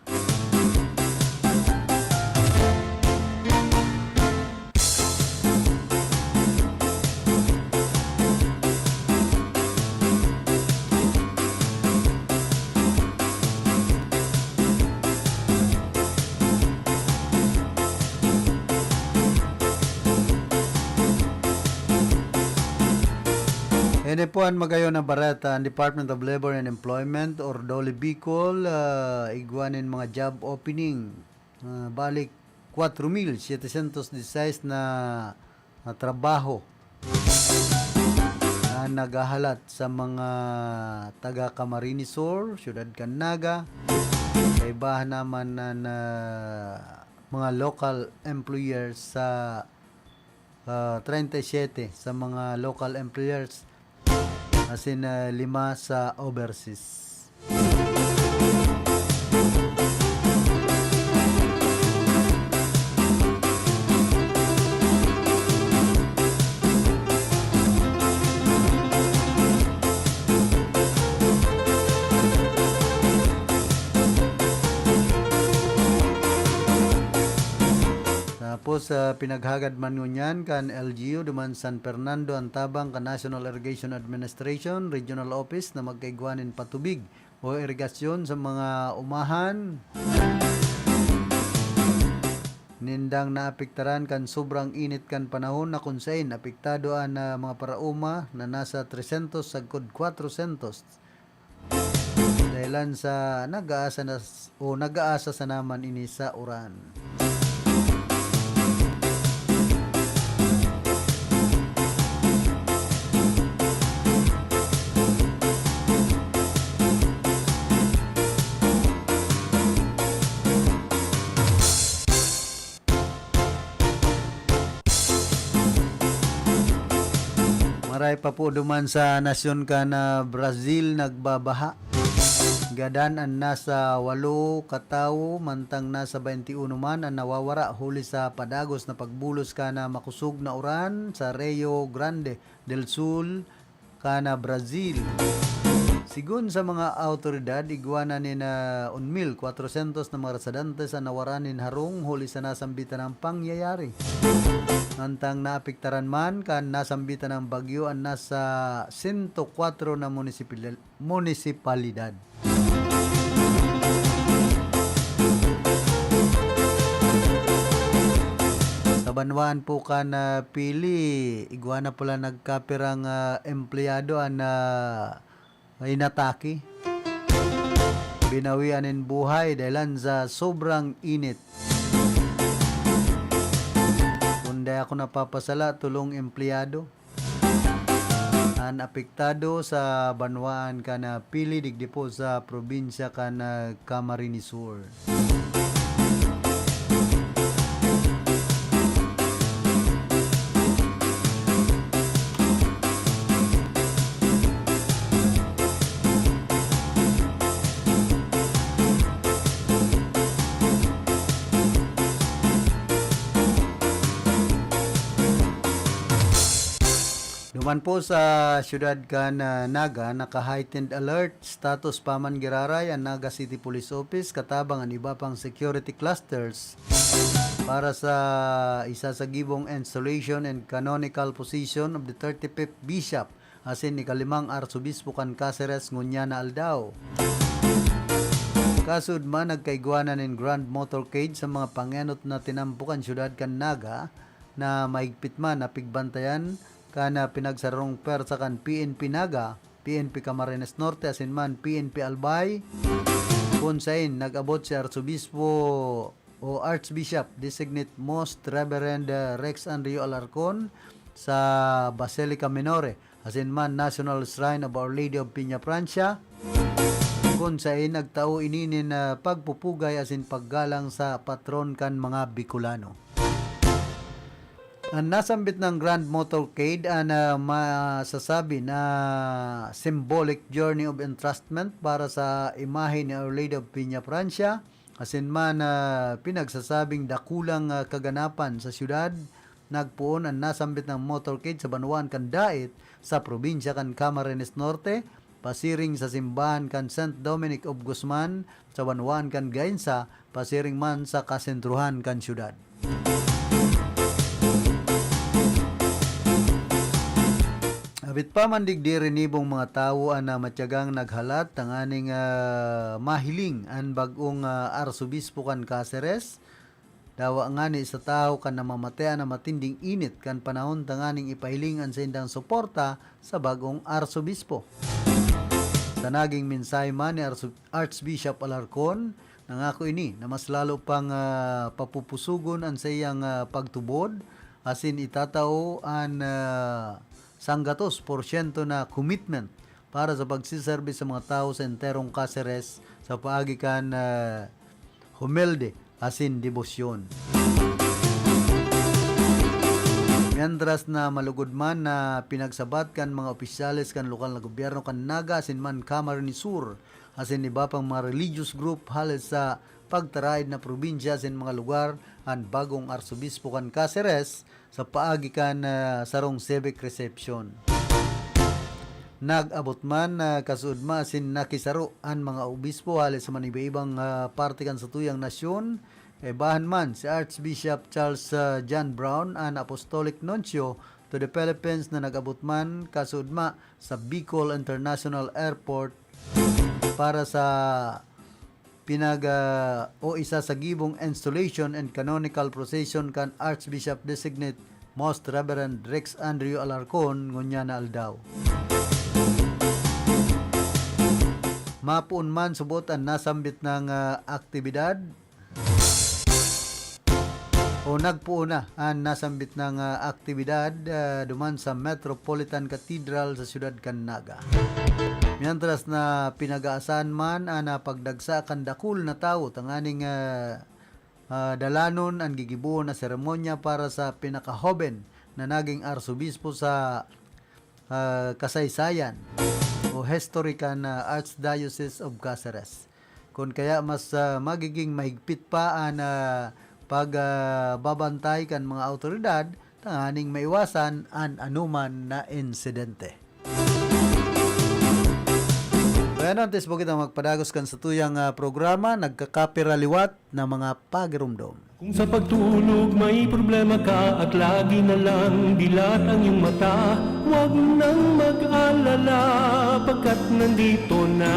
Ini po an magayon na bareta, an Department of Labor and Employment or DOLE Bicol, ah, igwa nin mga job opening. Ah, balik, kwatro mil setecientos dieciséis na, na trabaho an naghahalat sa mga taga Camarines Sur, siyudad kan Naga, kaibahan naman na, na mga local employers sa, ah, treinta y siete sa mga local employers, asin, ah, lima sa overseas. Tapos, ah, pinaghagad man ngunyan kan L G U duman San Fernando an tabang kan National Irrigation Administration Regional Office na magkaigwa nin patubig o irigasyon sa mga umahan nindang naapektaran kan sobrang init kan panahon, na kun saen apektado an, ah, mga paraoma na nasa trescientos sagkod cuatrocientos, dahelan sa nag-aasa na s-, o nag-aasa sana man ini sa uran. Maray pa po duman sa nasyon kan, ah, Brazil, nagbabaha. Gadan an nasa walo ka tawo, mantang nasa baynte uno man an nawawara huli sa padagos na pagbulos kan, ah, makosog na uran sa Rio Grande del Sul, kan, ah, Brazil. Sigon sa mga awtoridad, igwa na nin, ah, un mil kwatrosyentos na mga residentes an nawaran nin harong huli sa nasambitan na pangyayari. Mantang naapektaran man kan nasambitan na bagyo an nasa sento kwatro na munisipal-, munisipalidad. Sa banwaan po kan, ah, Pili, igwa na pala nagkapirang, ah, empleyado an, ah, inatake. Binawian nin buhay dahelan sa sobrang init. Kun di ako napapasala, tolong empleyado an apektado sa banwaan kan, ah, Pili, digdi po sa probinsya kan, ah, Camarines Sur. Duman po sa siyudad kan, ah, Naga, naka-heightened alert status pa man giraray an Naga City Police Office katabang an iba pang security clusters para sa isasagibong installation and canonical position of the thirty-fifth Bishop asin ikalimang Arsobispo kan Caceres ngunyan na aldaw. Kasud man, nagkaigwa na nin Grand Motorcade sa mga pangenot na tinampo kan siyudad kan Naga, na mahigpit man na pigbantayan kan, ah, pinagsarong pwersa kan P N P Naga, P N P Camarines Norte, asin man P N P Albay, kun saen nag-abot si Arsobispo o Archbishop Designate Most Reverend, ah, Rex Andrio Alarcon sa Basilica Minore, asin man National Shrine of Our Lady of Peña Francia, kun saen nagtao ini nin, ah, pagpupugay asin paggalang sa patron kan mga Bicolano. An nasambit na Grand Motorcade an, ah, masasabi na symbolic journey of entrustment para sa imahe ni Our Lady of Peña Francia, asin man, ah, pinagsasabing dakulang, ah, kaganapan sa siyudad. Nagpoon an nasambit na motorcade sa banwaan kan Daet sa probinsya kan Camarines Norte, pasiring sa simbahan kan Saint Dominic of Guzman sa banwaan kan Gainza, pasiring man sa kasentrohan kan siyudad. Hapit pa man digdi, rinibong mga tawo an, ah, matyagang naghalat tanganing, ah, mahiling an bag-ong, ah, arsobispo kan Caceres. Dawa ngani sa tawo kan namamatean na matinding init kan panahon tanganing ipahiling an saindang suporta sa bag-ong arsobispo. Sa naging mensahe man ni Arso-, Archbishop Alarcon, nangako ini na mas lalo pang, ah, papupusugon an saiyang, ah, pagtubod, asin itatao an, ah, sanggatos porsyento na commitment para sa pagsiserbi sa mga tawo sa enterong Caceres sa paagi kan, ah, humilde asin debosyon. Mientras na malugod man na pinagsabat kan mga opisyales kan lokal na gobyerno kan Naga asin man Camarines Sur asin iba pang mga religious group hale sa pagtaraed na probinsya asin mga lugar an bagong arsobispo kan Caceres, sa paagi kan, ah, sarong civic reception. Nag-abot man, ah, kasuodma asin nakisaro an mga obispo hale sa maniba-ibang, ah, parte kan satuyang nasyon, kaibahan man si Archbishop Charles, ah, John Brown, an Apostolic Nuncio to the Philippines, na nag-abot man kasuodma sa Bicol International Airport para sa pinag, ah, o isa sa gibong installation and canonical procession kan Archbishop Designate Most Reverend Rex Andrew Alarcon ngunyan na aldaw. Mapoon man subot an nasambit nang, ah, aktibidad o nagpoon na an nasambit nang, ah, aktibidad, ah, duman sa Metropolitan Cathedral sa siyudad kan Naga. Mientras na pinag-aasahan man an, ah, pagdagsa kan dakul na tawo tanganing, ah, ah, dalanon an gigibohon na seremonya para sa pinakahoben na naging arsobispo sa, ah, kasaysayan o history kan, ah, Archdiocese of Caceres. Kun kaya mas, ah, magiging mahigpit pa an, ah, pag, ah, babantay kan mga awtoridad tanganing maiwasan an anoman na insidente. Kaya antes po kita magpadagos kan satuyang, ah, programa, nagkakapira liwat na mga pagirumdom. Kung sa pagtulog may problema ka at lagi na lang dilat ang iyong mata, huwag nang mag-alala, pagkat nandito na,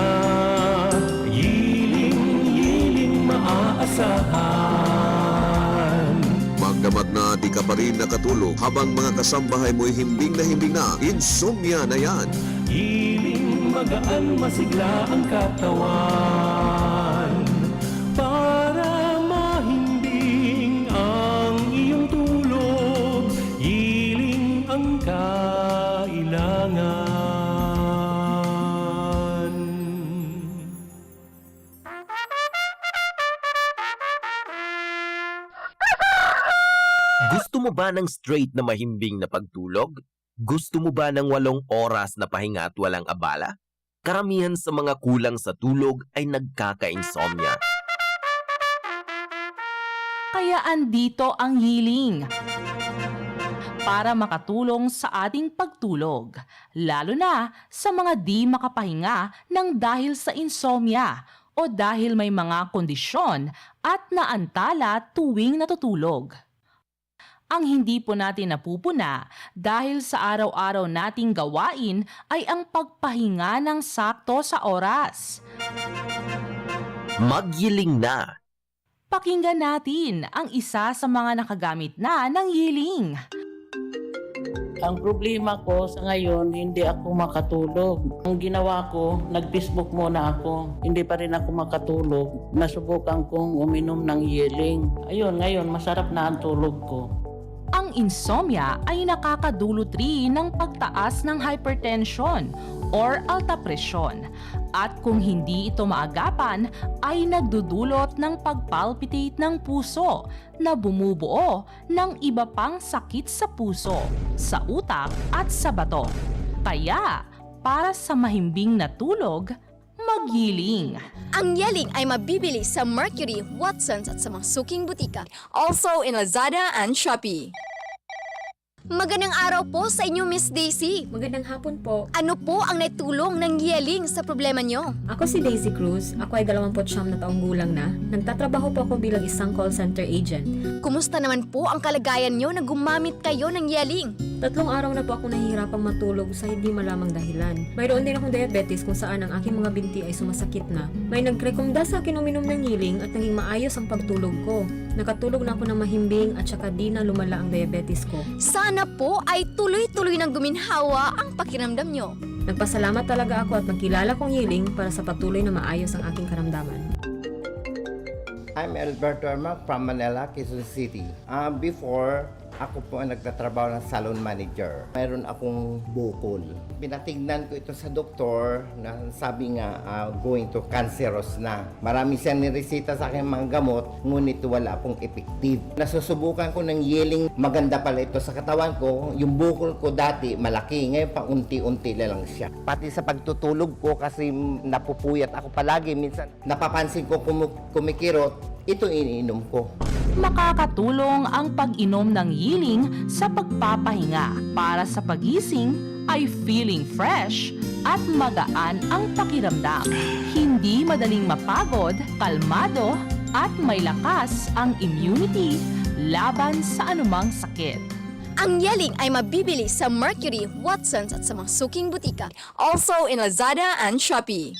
Yiling, Yiling maaasahan. Magdamat na di ka pa rin nakatulog habang mga kasambahay mo'y himbing na himbing na, insomnia na yan. Yiling, magaan, masigla ang katawan. Para mahimbing ang iyong tulog, Yiling ang kailangan. Gusto mo ba ng straight na mahimbing na pagtulog? Gusto mo ba ng walong oras na pahinga at walang abala? Karamihan sa mga kulang sa tulog ay nagkaka-insomnia. Kaya andito ang Yiling para makatulong sa ating pagtulog, lalo na sa mga di makapahinga ng dahil sa insomnia o dahil may mga kondisyon at naantala tuwing natutulog. Ang hindi po natin napupuna dahil sa araw-araw nating gawain ay ang pagpahinga ng sakto sa oras. Magyiling na. Pakinggan natin ang isa sa mga nakagamit na ng Yiling. Ang problema ko sa ngayon, hindi ako makatulog. Ang ginawa ko, nag-Facebook muna ako. Hindi pa rin ako makatulog. Nasubukan kong uminom ng Yiling. Ayun, ngayon, masarap na ang tulog ko. Ang insomnia ay nakakadulot rin ng pagtaas ng hypertension or alta presyon. At kung hindi ito maagapan, ay nagdudulot ng pag-palpitate ng puso na bumubuo ng iba pang sakit sa puso, sa utak at sa bato. Kaya, para sa mahimbing na tulog, magyiling. Ang Yiling ay mabibili sa Mercury, Watsons at sa mga suking butika. Also in Lazada and Shopee. Magandang araw po sa inyo, Miss Daisy. Magandang hapon po. Ano po ang naitulong ng Yiling sa problema nyo? Ako si Daisy Cruz. Ako ay dalawampu't siyam na taong gulang na. Nagtatrabaho po ako bilang isang call center agent. Kumusta naman po ang kalagayan nyo na gumamit kayo ng Yiling? Tatlong araw na po ako nahihirapang matulog sa hindi malamang dahilan. Mayroon din akong diabetes kung saan ang aking mga binti ay sumasakit na. May nagrekomenda sa akin uminom ng Yiling at naging maayos ang pagtulog ko. Nakatulog na ako ng mahimbing at saka di na lumala ang diabetes ko. Sana po ay tuloy-tuloy nang guminhawa ang pakiramdam nyo. Nagpasalamat talaga ako at nagkilala kong Yiling para sa patuloy na maayos ang aking karamdaman. I'm Alberto Ermac from Manila, Quezon City. Ah, before, Ako po ang nagtatrabaho ng salon manager. Mayroon akong bukol. Pinatignan ko ito sa doktor na sabi nga, ah, going to cancerous na. Marami siyang nireseta sa akin mga gamot, ngunit wala pong effective. Nasusubukan ko ng Yeling, maganda pala ito sa katawan ko. Yung bukol ko dati malaki, ngayon paunti-unti na lang siya. Pati sa pagtutulog ko kasi napupuyat ako palagi, minsan napapansin ko kumu-, kumikirot, ito iniinom ko. Makakatulong ang pag-inom ng Yiling sa pagpapahinga. Para sa pagising ay feeling fresh at magaan ang pakiramdam. Hindi madaling mapagod, kalmado, at may lakas ang immunity laban sa anumang sakit. Ang Yeling ay mabibili sa Mercury, Watsons at sa mga suking butika. Also in Lazada and Shopee.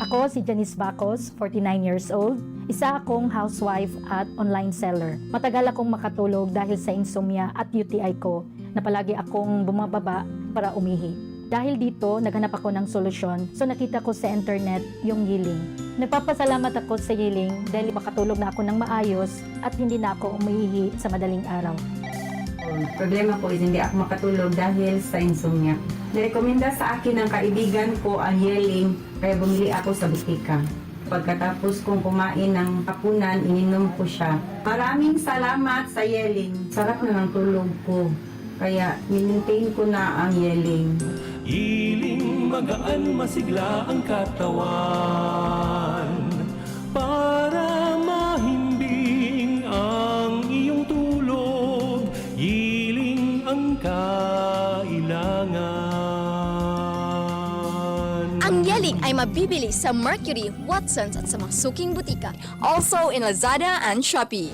Ako si Janice Bacos, forty-nine years old. Isa akong housewife at online seller. Matagal akong makatulog dahil sa insomnia at U T I ko na palagi akong bumababa para umihi. Dahil dito, naghanap ako ng solusyon. So nakita ko sa internet yung Yiling. Nagpapasalamat ako sa Yiling dahil makatulog na ako ng maayos at hindi na ako umiihi sa madaling araw. Problema ko is hindi ako makatulog dahil sa insomnia. Nirekomenda sa akin ng kaibigan ko ang Yeling, kaya bumili ako sa butika. Pagkatapos kong kumain ng hapunan, ininom ko siya. Maraming salamat sa Yeling. Sarap na ng tulog ko. Kaya, minmaintain ko na ang Yeling. Hiling magaan, masigla ang katawan. Para mahimbing ang iyong tulog, hiling ang kailangan. Ang Yeling ay mabibili sa Mercury, Watsons at sa mga suking butika. Also in Lazada and Shopee.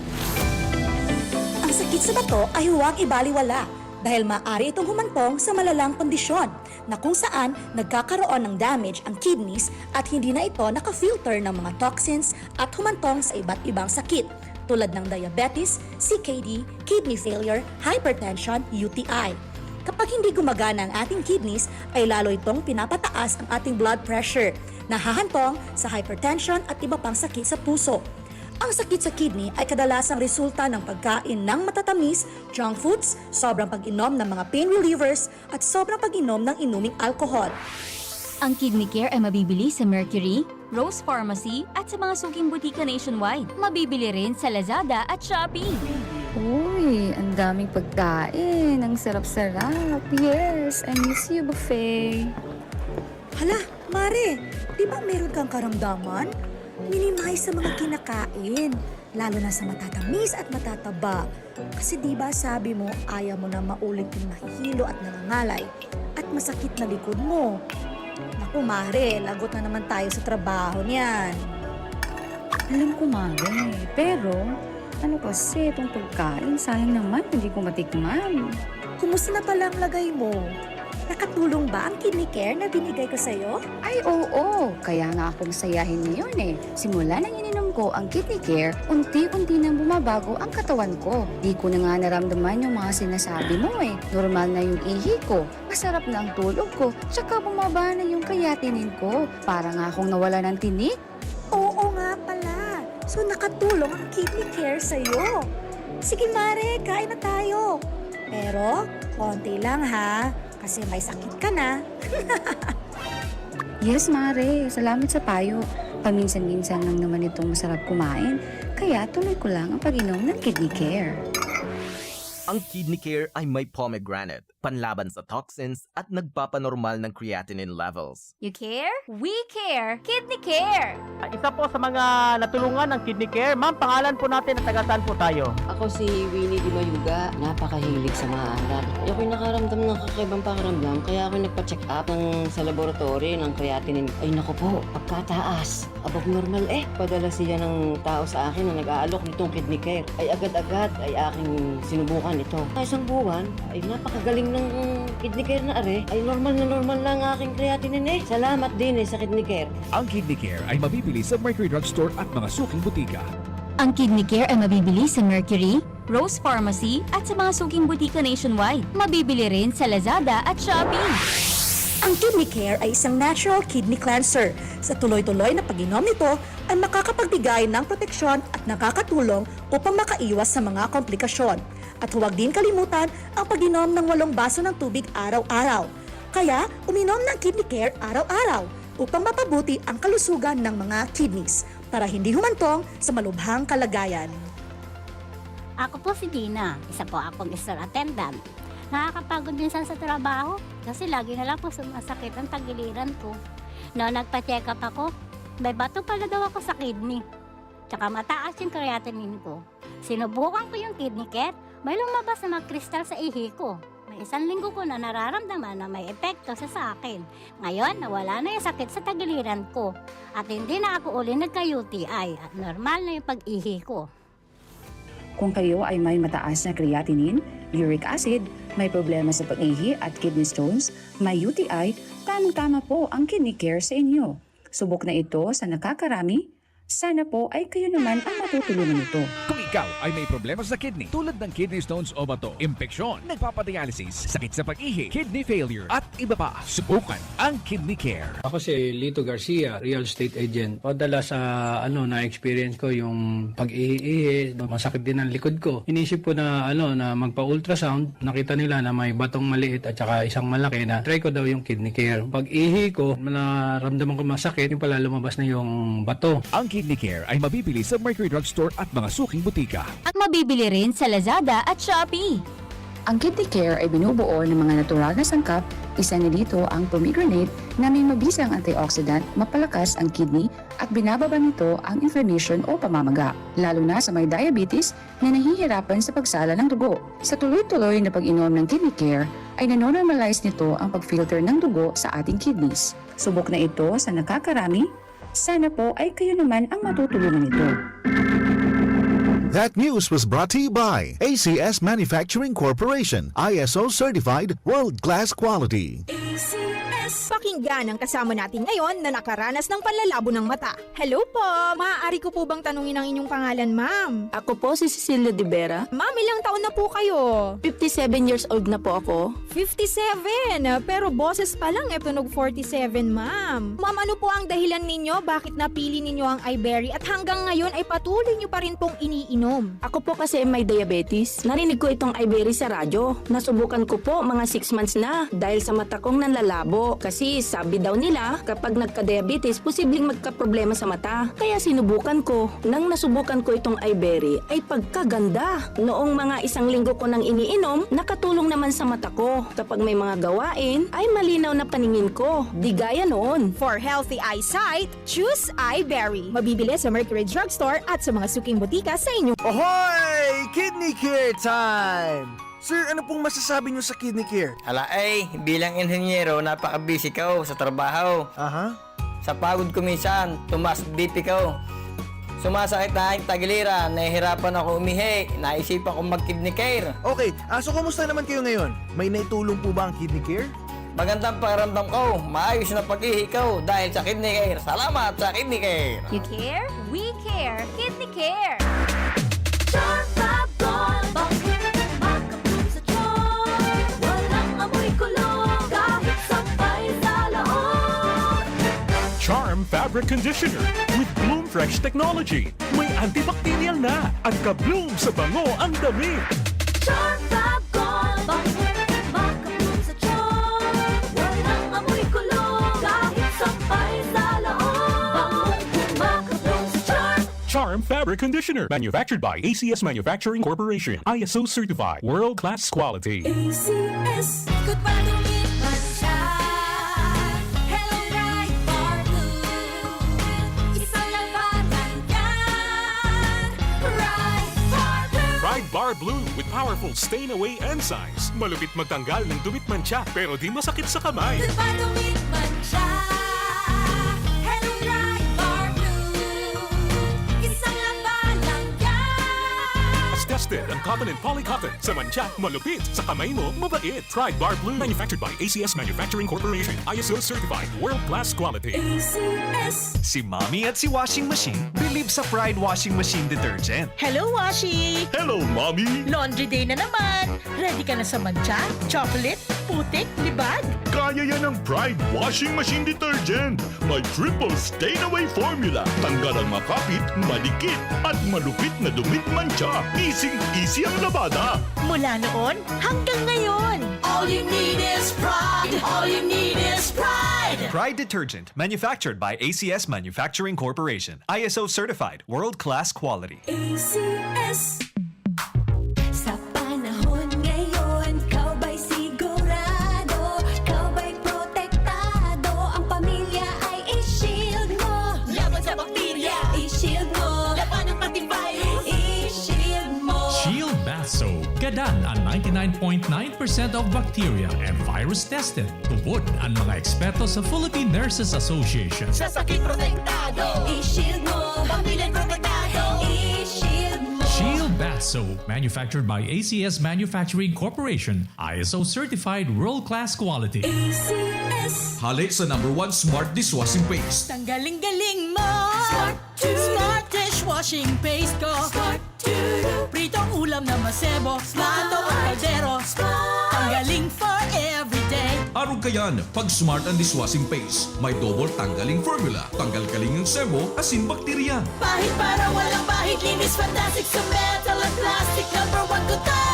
Ang sakit sa bato ay huwag ibaliwala dahil maaari itong humantong sa malalang kondisyon na kung saan nagkakaroon ng damage ang kidneys at hindi na ito naka-filter ng mga toxins at humantong sa iba't ibang sakit tulad ng diabetes, C K D, kidney failure, hypertension, U T I. Kapag hindi gumagana ang ating kidneys, ay lalo itong pinapataas ang ating blood pressure, nahahantong sa hypertension at iba pang sakit sa puso. Ang sakit sa kidney ay kadalasang resulta ng pagkain ng matatamis, junk foods, sobrang pag-inom ng mga pain relievers, at sobrang pag-inom ng inuming alkohol. Ang Kidney Care ay mabibili sa Mercury, Rose Pharmacy, at sa mga suking butika nationwide. Mabibili rin sa Lazada at Shopee. Uy, ang daming pagkain. Ang sarap-sarap. Yes, I miss you, buffet. Hala, Mare, di ba meron kang karamdaman? Minimize sa mga kinakain, lalo na sa matatamis at matataba. Kasi di ba sabi mo, ayaw mo na maulit yung mahihilo at nangangalay at masakit na likod mo. Naku, Mare, lagot na naman tayo sa trabaho niyan. Alam ko, Mare. Pero, ano kasi itong pagkain? Sayang naman, hindi ko matikman. Kumusta na pala ang lagay mo? Nakatulong ba ang Kidney Care na binigay ko sa'yo? Ay, oo. Kaya nga akong sayahin ngayon eh. Simula nang ininom ko ang Kidney Care, unti-unti nang bumabago ang katawan ko. Di ko na nga naramdaman yung mga sinasabi mo eh. Normal na yung ihi ko, masarap na ang tulog ko, tsaka bumaba na yung creatinine ko. Para nga akong nawala ng tinik. Oo nga pala. So nakatulong ang Kidney Care sa'yo. Sige Mare, kain na tayo. Pero, konti lang ha. Kasi may sakit ka na. Yes, Mare. Salamat sa payo. Paminsan-minsan lang naman itong masarap kumain. Kaya tuloy ko lang ang pag-inom ng Kidney Care. Ang Kidney Care ay may pomegranate, panlaban sa toxins at nagpapanormal ng creatinine levels. You care? We care! Kidney Care! Isa po sa mga natulungan ng Kidney Care. Ma'am, pangalan po natin at taga saan po tayo? Ako si Winnie Di Mayuga. Napakahilig sa maalat. Ako'y nakaramdam ng kakaibang pakiramdam, kaya ako nagpa-check up ng, sa laboratory ng creatinine. Ay naku po, pagkataas. Above normal eh. Padala siya ng tao sa akin na nag-aalok nitong Kidney Care. Ay agad-agad ay aking sinubukan ito. Sa isang buwan, ay napakagaling ng Kidney Care na are. Ay normal na normal na ang aking creatinine eh. Salamat din eh sa Kidney Care. Ang Kidney Care ay mabibili sa Mercury Drugstore at mga suking butika. Ang Kidney Care ay mabibili sa Mercury, Rose Pharmacy at sa mga suking butika nationwide. Mabibili rin sa Lazada at Shopee. Ang Kidney Care ay isang natural kidney cleanser. Sa tuloy-tuloy na pag-inom nito, ay makakapagbigay ng proteksyon at nakakatulong upang makaiwas sa mga komplikasyon. At huwag din kalimutan ang pag-inom ng walong baso ng tubig araw-araw. Kaya, uminom ng Kidney Care araw-araw upang mapabuti ang kalusugan ng mga kidneys para hindi humantong sa malubhang kalagayan. Ako po si Dina, isa po akong store attendant. Nakakapagod minsan sa trabaho kasi lagi na lang po sumasakit ang tagiliran ko. Noon nagpa-check up ako, may bato pala daw ako sa kidney. Tsaka mataas yung creatinine ko. Sinubukan ko yung Kidney Care, may lumabas na mga kristal sa ihi ko. May isang linggo ko na nararamdaman na may epekto sa sa akin. Ngayon, nawala na yung sakit sa tagiliran ko. At hindi na ako uli nagka-U T I at normal na yung pag-ihi ko. Kung kayo ay may mataas na creatinine, uric acid, may problema sa pag-ihi at kidney stones, may U T I, tamang-tama po ang Kidney Care sa inyo. Subok na ito sa nakakarami, sana po ay kayo naman ang matutulungan nito. Kung ikaw ay may problema sa kidney tulad ng kidney stones o bato, impeksyon, nagpapadialysis, sakit sa pag-ihi, kidney failure, at iba pa, subukan ang Kidney Care. Ako si Lito Garcia, real estate agent. Madalas sa ano na-experience ko yung pag-ihi-ihi, masakit din ang likod ko. Inisip ko na ano na magpa-ultrasound, nakita nila na may batong maliit at saka isang malaki na try ko daw yung Kidney Care. Pag-ihi ko, naramdaman ko masakit, yung pala lumabas na yung bato. Ang Kidney Care ay mabibili sa Mercury Drugstore at mga suking butika. At mabibili rin sa Lazada at Shopee. Ang Kidney Care ay binubuo ng mga natural na sangkap, isa na dito ang pomegranate na may mabisang antioxidant, mapalakas ang kidney at binababa nito ang inflammation o pamamaga, lalo na sa may diabetes na nahihirapan sa pagsala ng dugo. Sa tuloy-tuloy na pag-inom ng Kidney Care ay nanonormalize nito ang pag-filter ng dugo sa ating kidneys. Subok na ito sa nakakarami, sana po ay kayo naman ang matutulungan nito. That news was brought to you by A C S Manufacturing Corporation, I S O certified, world-class quality. A C S. Pakinggan ang kasama natin ngayon na nakaranas ng panlalabo ng mata. Hello po! Maaari ko po bang tanungin ang inyong pangalan, ma'am? Ako po si Cecilia de Vera. Ma'am, ilang taon na po kayo? Fifty-seven years old na po ako. Fifty-seven, pero boses pa lang e tunog forty-seven, ma'am. Ma'am, ano po ang dahilan ninyo bakit napili ninyo ang Iberry at hanggang ngayon ay patuloy nyo pa rin pong iniinom? Ako po kasi may diabetes. Narinig ko itong Iberry sa radyo. Nasubukan ko po mga six months na dahil sa mata kong nanlalabo. Kasi sabi daw nila, kapag nagka-diabetes, posibleng magkaproblema sa mata. Kaya sinubukan ko. Nang nasubukan ko itong Iberry, ay pagkaganda! Noong mga isang linggo ko nang iniinom, nakatulong naman sa mata ko. Kapag may mga gawain, ay malinaw na paningin ko. Di gaya noon. For healthy eyesight, choose Iberry. Mabibili sa Mercury Drugstore at sa mga suking butika sa inyong Ohoy! Kidney Care time! Sir, ano pong masasabi niyo sa Kidney Care? Ala ay, bilang inhenyero, napaka-busy ko sa trabaho. Aha. Sa pagod ko minsan, tumaas B P ko. Sumasakit na ang tagiliran, nahihirapan ako umihi, naisipan kong mag-Kidney Care. Okay, ah, so kumusta naman kayo ngayon? May naitulong po ba ang Kidney Care? Magandang pakiramdam ko, maayos na pag-ihi ko dahil sa Kidney Care. Salamat sa Kidney Care! You care? We care! Kidney Care! Charm Fab Gold, bangkong makapulong sa charm. Walang amoy kulog, kahit sampay sa laot. Charm Fabric Conditioner with Bloom Fresh Technology. May antibacterial na at ka-bloom sa bango ang damit. Charm Fab Gold, bangkong makapulong sa charm. Walang amoy kulog, kahit sampay sa laot. Bangkong makapulong sa charm. Charm Fabric Conditioner, manufactured by A C S Manufacturing Corporation, I S O certified, world class quality. A C S. Ikot pa, dumit man siya. Hello, Bright Bar Blue. Isang labanan yan. Bright Bar Blue. Pride Bar Blue with powerful stain away enzymes. Malupit magtanggal ng dumit mantsa pero di masakit sa kamay. Ikot pa, dumit man siya. Hello, Bright Bar Blue. Isang labanan yan. Tested ang cotton and polycotton. Sa mantsa, malupit. Sa kamay mo, mabait. Pride Bar Blue. Manufactured by A C S Manufacturing Corporation. I S O certified. World class quality. A C S. Si Mommy at si Washing Machine bilib sa Pride Washing Machine Detergent. Hello, Washi! Hello, Mommy! Laundry day na naman! Ready ka na sa mantsa, chocolate, putik, libag? Kaya yan ang Pride Washing Machine Detergent. May triple stain away formula. Tanggal ang makapit, madikit, at malupit na dumi at mantsa. Easy-easy ang labada. Mula noon hanggang ngayon. All you need is pride. All you need is pride. Pride detergent, manufactured by A C S Manufacturing Corporation. I S O certified, world-class quality. A C S. Sa panahon ngayon, ikaw ba'y sigurado? Ikaw ba'y protektado? Ang pamilya ay i-shield mo. Laban sa bakterya. I-shield mo. Labanan pati virus. I-shield mo. Shield Bath Soap. Gadan ang ninety-nine point nine percent of bacteria and virus tested. Tubod ang mga eksperto sa Philippine Nurses Association. Sa sakit protektado. I-shield mo. Pamilya protektado. I-shield mo. Shield Bath Soap, manufactured by A C S Manufacturing Corporation, I S O certified world-class quality. A C S. Hale sa number one smart dishwashing paste. Tanggaling-galing mo! Smart to. Smart dishwashing paste ko! Smart to. Pritong ulam na masebo, plato o kaldero. Ang galing for everyday. Arog kayan, pag smart ang dishwashing paste, may double tanggaling formula, tanggal kaling ang sebo, asin bakterya. Pahid para walang bahid. Linis fantastic sa metal at plastic. Number one ko to.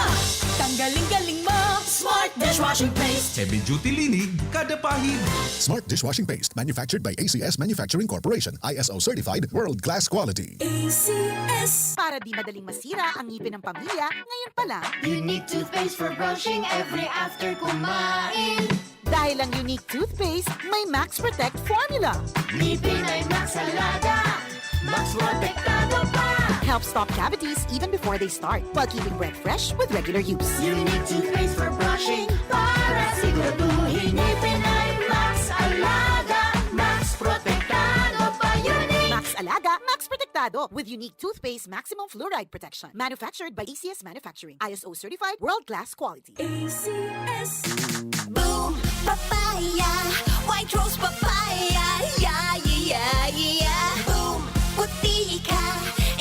Tanggaling-galing mo. Smart dishwashing paste. Heavy duty linig, kada pahid. Smart dishwashing paste, manufactured by A C S Manufacturing Corporation, I S O certified, world-class quality. A C S. Para di madaling masira ang ngipin ng pamilya, ngayon pa lang. Unique toothpaste for brushing every after kumain. Dahil ang Unique Toothpaste may Max Protect Formula. Ngipin ay Max Alaga. Max Protektado pa. Helps stop cavities even before they start, while keeping breath fresh with regular use. Unique toothpaste for brushing para siguraduhin ngipin ay Max Alaga. Max Protektado pa. Unique. Max Alaga, Max Protektado with Unique Toothpaste Maximum Fluoride Protection. Manufactured by A C S Manufacturing. I S O certified, world-class quality. A C S. Boom! Papaya! White Rose Papaya! Yeah, yeah, yeah, yeah! Boom! Puti ka!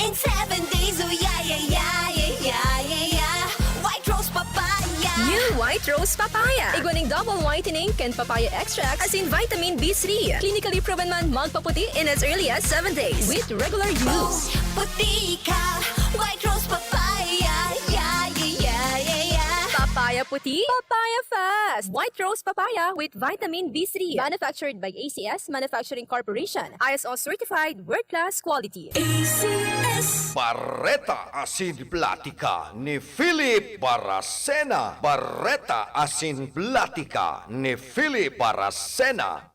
In seven days, oh yeah, yeah, yeah, yeah, yeah, yeah, yeah! White Rose Papaya! New White Rose Papaya. Igwa ning double whitening kan papaya extract asin vitamin B three. Clinically proven man magpaputi in as early as seven days with regular use. Puti ka! White Rose Papaya! Yeah, yeah, yeah, yeah, yeah! Papaya puti, papaya fast. White Rose Papaya with vitamin B three. Manufactured by A C S Manufacturing Corporation. I S O certified, world-class quality. A C S. Bareta asin Platika ni Philip Baracena. Bareta asin Platika ni Philip Baracena.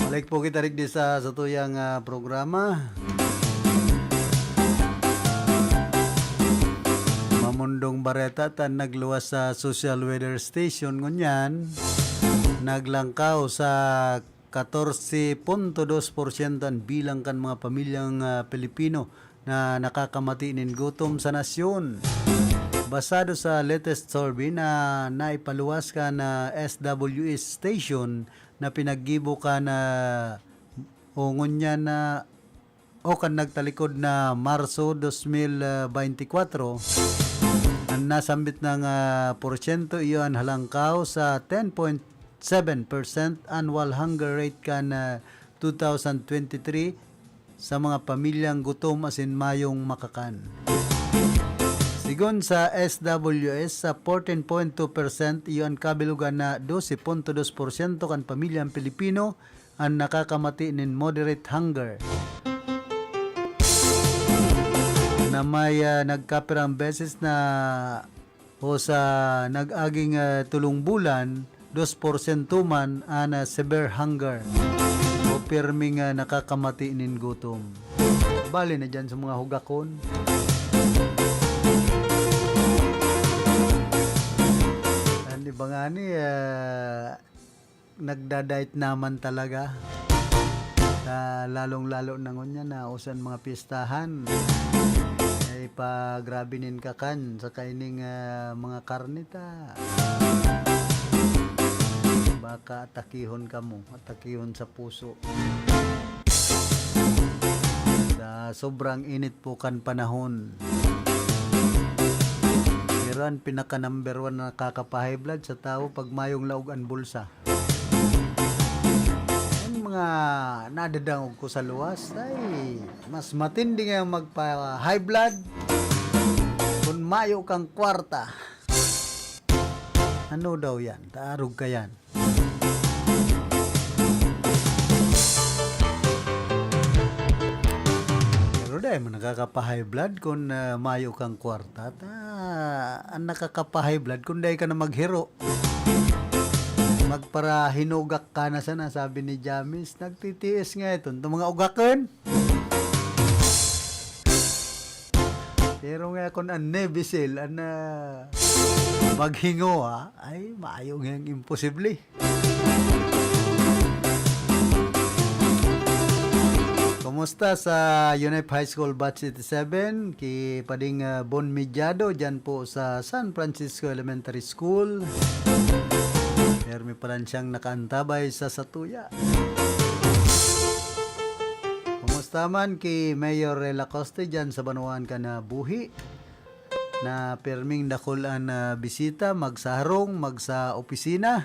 Balik po kita rigdi sa satuyang, ah, programa. Mamundong bareta ta nagluwas sa Social Weather Station ngunyan. Naglangkaw sa katorse punto dos porsyento an bilang kan mga pamilyang, ah, Pilipino na nakakamati nin gutom sa nasyon. Basado sa latest survey na naipaluwas kan, ah, S W S station na pinaggibo kan, ah, o ngunyan na o kan nagtalikod na Marso dos mil beintikwatro, an nasambit na, ah, porsyento iyo an halangkaw sa ten point seven percent annual hunger rate kan, ah, two thousand twenty-three sa mga pamilyang gutom asin mayong makakan. Sigon sa S W S, sa fourteen point two percent iyo an kabilugan na dose punto dos porsyento kan pamilyang Pilipino an nakakamati nin moderate hunger, na may, ah, nagkapirang beses na o sa nag-aging, ah, tulong bulan, dos porsyento man an, ah, severe hunger o pirming, ah, nakakamati nin gutom. Bali na dyan sa mga hugakon. An iba ngani, ah, nagda-diet naman talaga. Sa lalong-lalo na ngunyan na uso an mga piyestahan. Ay pagrabe nin kakan sa kaining, ah, mga karne ta. Baka atakihon kamo, atakihon sa puso. Sa sobrang init po kan panahon. Pero ang pinaka number one na nakakapa-high blood sa tawo pag mayong laog an bulsa. Ang mga nadadangog ko sa luwas, ay mas matindi ngayang magpa-high blood kung mayo kang kwarta. Ano daw yan? Taarog ka yan. Pero dai man nakakapa-high blood kun, ah, mayo kang kwarta. Ta, ang nakakapa-high blood kun dai ka na maghiro. Magparahinugak ka na sana, sabi ni Jamis. Nagtitiis nga iton, itong mga ugakon. Pero nga kun an Navy SEAL an, ah, maghingowa, ay maayo ngayang imposible. Kumusta sa UNEP High School Batch eighty-seven? Ki Pading, ah, Bon Mediado dyan po sa San Francisco Elementary School. Permi pa lang siyang nakaantabay sa satuya. Kumusta man ki Mayor Rey Lacoste dyan sa banwaan kan, ah, Buhi? Na pirming dakul an, ah, bisita, magsa harong, magsa opisina.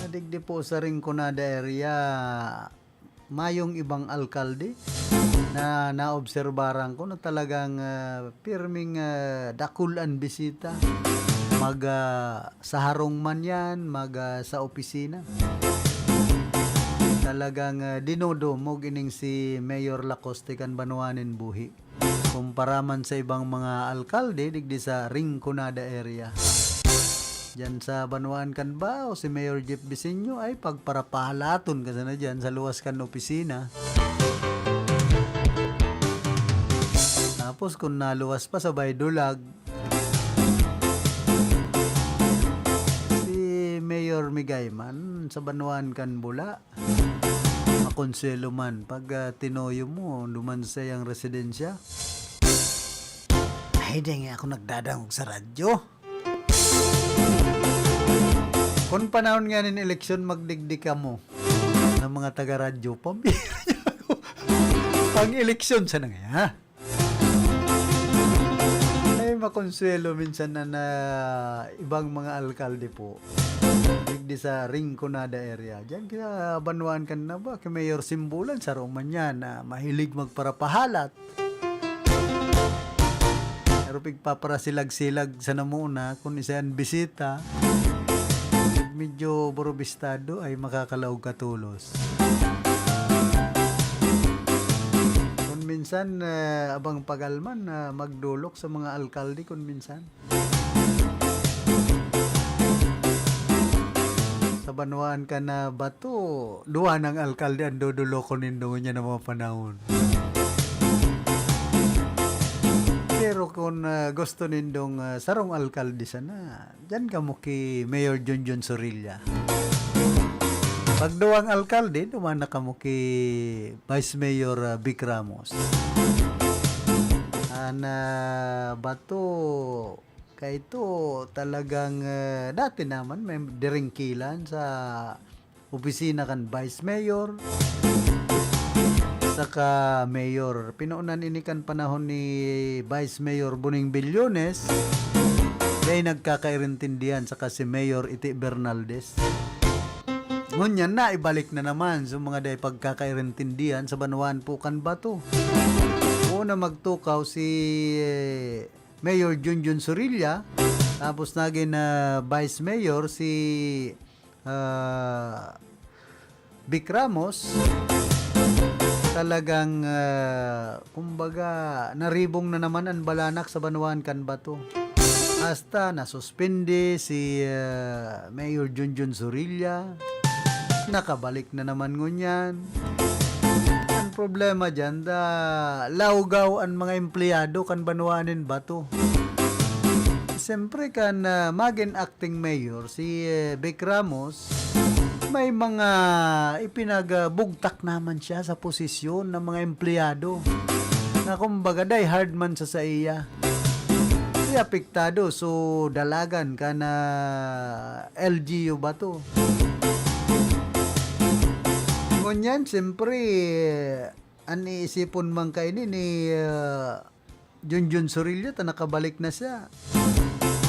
Nadigdi po sa Rinconada area, mayong ibang alkalde na naobserbaran ko na talagang, ah, pirming, ah, dakul an bisita. Mag, ah, sa harong man yan, mag, ah, sa opisina. Talagang, ah, dinodumog ining si Mayor Lacoste kan banwaan nin Buhi. Kumpara man sa ibang mga alkalde digdi sa Rinconada area. Diyan sa banwaan kan Bao, si Mayor Jeff Bisinyo ay pagparapahalaton ka sana diyan sa luwas kan opisina. Tapos kung naluwas pa, sabay dulag. Si Mayor Migay man, sa banwaan kan Bula, makonsuelo man pag, ah, tinuyo mo duman sa iyang residensya. Ay, di nga ako nagdadangog sa radyo. Kung panahon nga nin eleksyon, magdigdi kamo ng mga taga-radyo. Pambira niya ako. Pang-eleksyon sa nangaya. Ay, makonsuelo minsan na, na ibang mga alkalde po. Digdi sa Rinconada area. Diyan kaya banwaan kan na ba? Kay Mayor Simbulan, saro man yan na mahilig magparapahalat. Pero pigpaparasilag-silag sa namuna, kung isa yan bisita, medyo borobistado ay makakalaog ka tolos. Kung minsan, eh, abang pagalman na magdolok sa mga alkalde kung minsan. Sa banwaan kan na bato, duwa nang alkalde ang dodolokon nindo ngunyan na mga panahon. Pero kung, ah, gusto nindong, ah, sarong alkalde sana, diyan kamo ki Mayor Junjun Sorilla. Pag duwang alkalde, duman na kamo ki Vice Mayor, ah, Vic Ramos. An, ah, bato, kaito talagang, ah, dati naman may diringkilan sa opisina kan Vice Mayor saka Mayor. Pinuunan ini kan panahon ni Vice Mayor Boning Billones, dai nagkakairintindihan saka si Mayor Iti Bernaldez. Ngunyan na, ibalik na naman sa mga dai pagkakairintindihan sa banwaan po kan bato. Una magtukaw si, eh, Mayor Junjun Sorilla, tapos naging, ah, Vice Mayor si, ah, Vic Ramos. Talagang, ah, kumbaga, naribong na naman ang balanak sa banwaan kan bato. Hasta nasuspindi si, ah, Mayor Junjun Sorilla. Nakabalik na naman ngunyan. Ang problema dyan, da, lawgaw ang mga empleyado kan banwaan nin bato. Siyempre kan, ah, magin acting mayor si, eh, Vic Ramos, may mga ipinagbugtak naman siya sa posisyon ng mga empleyado na kumbaga die hard man sa saiya. Di apektado, so dalagan ka na L G U ba to? Ngunyan, siyempre, An iisipon man kaini ni, ah, Junjun Sorilla ta nakabalik na siya.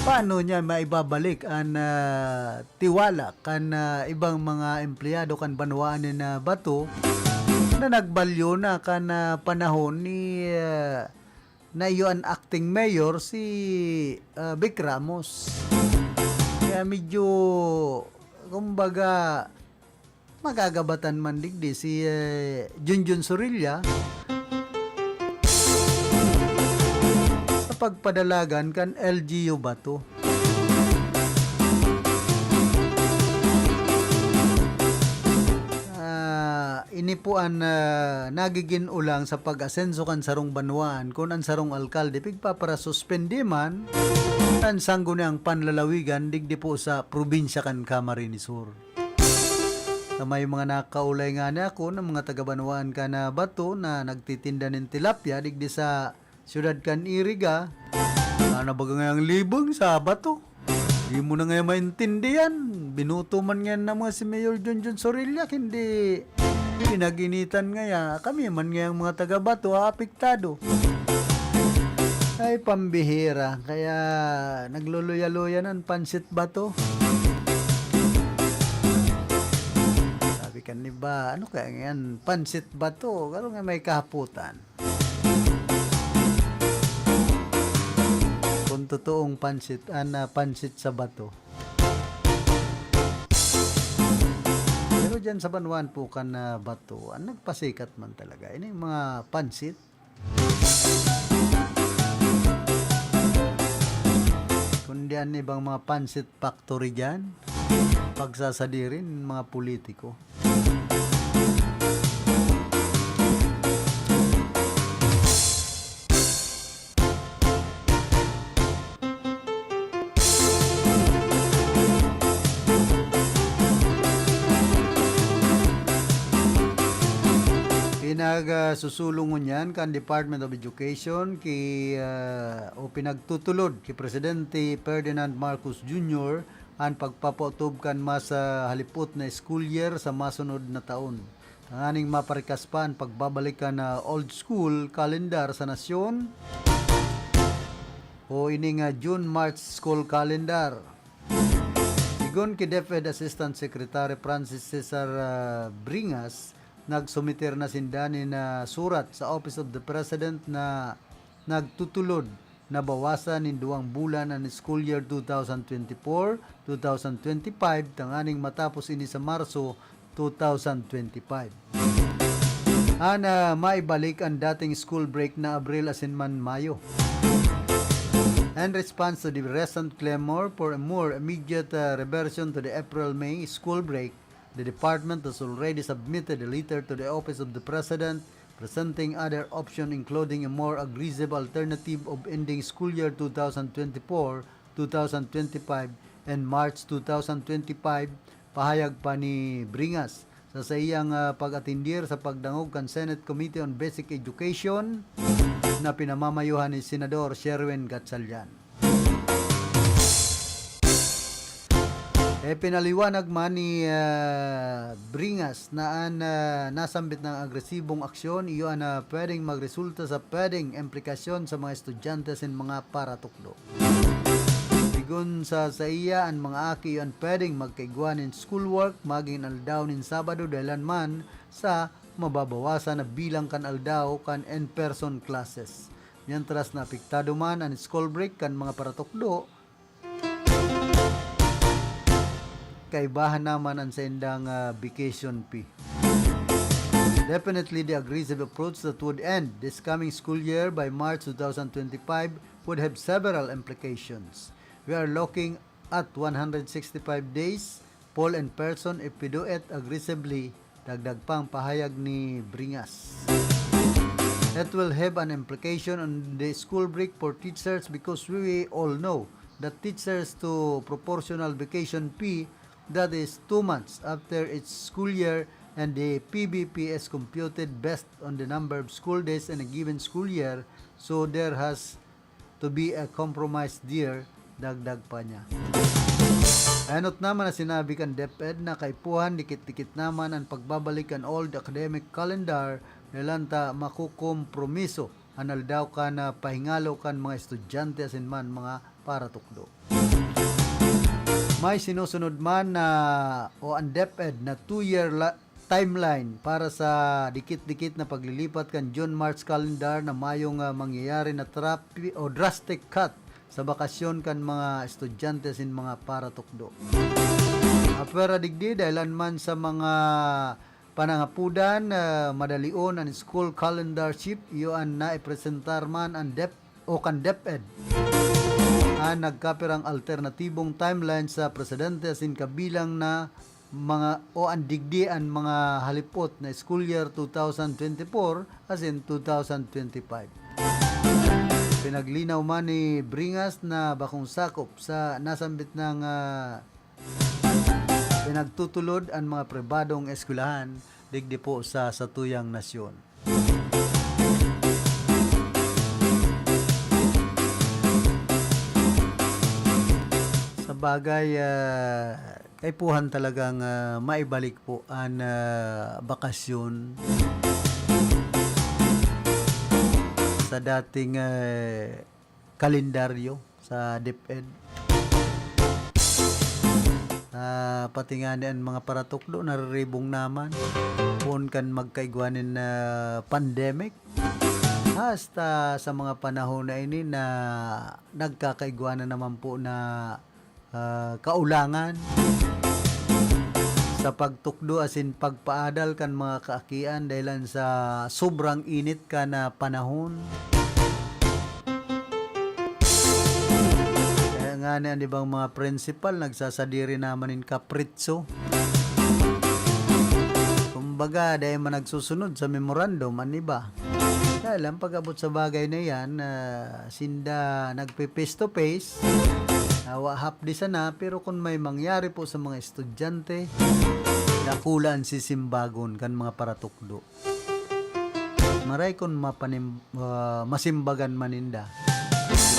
Paano niya maibabalik an, ah, tiwala kan, ah, ibang mga empleyado kan banwaan nin, ah, Bato na nagbalyo na kan, ah, panahon ni, ah, na iyo an acting mayor si, ah, Vic Ramos? Kaya medyo, kumbaga, magagabatan man digdi si, eh, Junjun Sorilla sa pagpadalagan kan L G U Bato. Ah, ini po an, ah, nagigin olang sa pag-asenso kan sarong banwaan kun an sarong alkalde pigpaparasuspende man kan sangguniang panlalawigan digdi po sa probinsya kan Camarines Sur. Ta may mga nakakaulay ngani ako na mga taga-banwaan kan Bato na nagtitinda nin tilapia digdi sa siyudad kan Iriga. Wala na baga ngayang libang sa Bato? Di mo na ngayon maintindihan. Binuto man ngayon na mga si Mayor Junjun Sorilla, hindi pinag-initan ngaya. Kami man ngayang mga taga-Bato, aapektado. Ay, pambihira. Kaya nagluluya-luya na an pansit Bato. Sabi kan iba, "Ano kaya ngayon? Pansit Bato? Garo nga may kahapotan." Kung totoong pansit, an, ah, pansit sa Bato. Pero diyan sa banwaan po kan, ah, Bato, ang nagpasikat man talaga, ini yung mga pansit. Kundi an ibang mga pansit factory diyan, pagsasadiri nin mga politiko. Pinag, ah, susulong ngunyan kan Department of Education ki, ah, o pinagtutulod ki Presidente Ferdinand Marcos Junior an pagpapaotob kan mas, ah, halipot na school year sa masunod na taon, tanganing maparikas pa an pagbabalik kan, ah, old school calendar sa nasyon o ining, ah, June-March school calendar. Sigon ki DepEd Assistant Secretary Francis Cesar, ah, Bringas, nagsumiter na sinda nin, ah, surat sa Office of the President na nagtutulod na bawasan nin duwang bulan an school year two thousand twenty-four, two thousand twenty-five, tanganing matapos ini sa Marso two thousand twenty-five. An, ah, maibalik an dating school break na Abril asin man Mayo. In response to the recent clamor for a more immediate, ah, reversion to the April-May school break, the department has already submitted a letter to the Office of the President presenting other option, including a more aggressive alternative of ending school year two thousand twenty-four, two thousand twenty-five and March two thousand twenty-five, pahayag pa ni Bringas sa saiyang, ah, pag-atendir sa pagdangog kan Senate Committee on Basic Education na pinamamayohan ni Senador Sherwin Gatchalian. Eh, pinaliwanag man ni, ah, Bringas na an, ah, nasambit na agresibong aksyon iyo an, ah, pwedeng magresulta sa pwedeng implikasyon sa mga estudyante asin mga paratukdo. Sigon sa saiya, an mga aki iyo an pwedeng magkaigwa nin schoolwork magin aldaw nin Sabado dahelan man sa mababawasan na bilang kan aldaw kan in-person classes. Mientras na apektado man an school break kan mga paratukdo, kaibahan naman an saindang, ah, vacation pay. Definitely, the aggressive approach that would end this coming school year by March two thousand twenty-five would have several implications. We are looking at one hundred sixty-five days full in person if we do it aggressively, dagdag pang pahayag ni Bringas. It will have an implication on the school break for teachers because we all know that teachers to proportional vacation pay, that is two months after each school year, and the P V P is computed based on the number of school days in a given school year, so there has to be a compromise there, dagdag pa niya. Enot naman na sinabi kan DepEd na kaipuhan dikit-dikit naman an pagbabalik kan old academic calendar dalan ta makukompromiso an aldaw kan, ah, pahingalo kan mga estudyante asin man mga paratukdo. May sinusunod man na o an DepEd na two-year la-, timeline para sa dikit-dikit na paglilipat kan June-March calendar na mayong, ah, mangyayari na trapi-, o drastic cut sa bakasyon kan mga estudyante asin mga paratukdo. Apwera digdi, dahelan man sa mga panangapodan, ah, madalion an school calendar shift, iyo an naipresentar man an DepEd o kan DepEd. An nagkapirang alternatibong timeline sa presidente asin kabilang na mga o an digdi an mga halipot na school year two thousand twenty-four asin two thousand twenty-five. Pinaglinaw man ni Bringas na bakong sakop sa nasambit nang, ah, pinagtutulod an mga pribadong eskwelahan digdi po sa satuyang nasyon. Sa bagay, ah, kaipuhan talagang, ah, maibalik po an, ah, bakasyon sa dating, ah, kalendaryo sa DepEd. Ah, pati ngani an mga paratukdo nariribong naman. Poon kan magkaigwa nin, ah, pandemic, hasta sa mga panahon na ini na nagkakaigwa na naman po na, ah, kaulangan sa pagtukdo asin pagpaadal kan mga kaakian dahilan sa sobrang init kan, ah, panahon. Kaya ngani an ibang mga principal nagsasadiri naman nin kapritso. Kumbaga, dai man nagsusunod sa memorandum an iba. Kaya lang, pag-abot sa bagay na yan, ah, sinda nagpe-face to face, ah, wa hapdi sana, pero kun may mangyari po sa mga estudyante, dakula an sisimbagon kan mga paratukdo. Maray kun mapanim-, ah, masimbagan man ninda.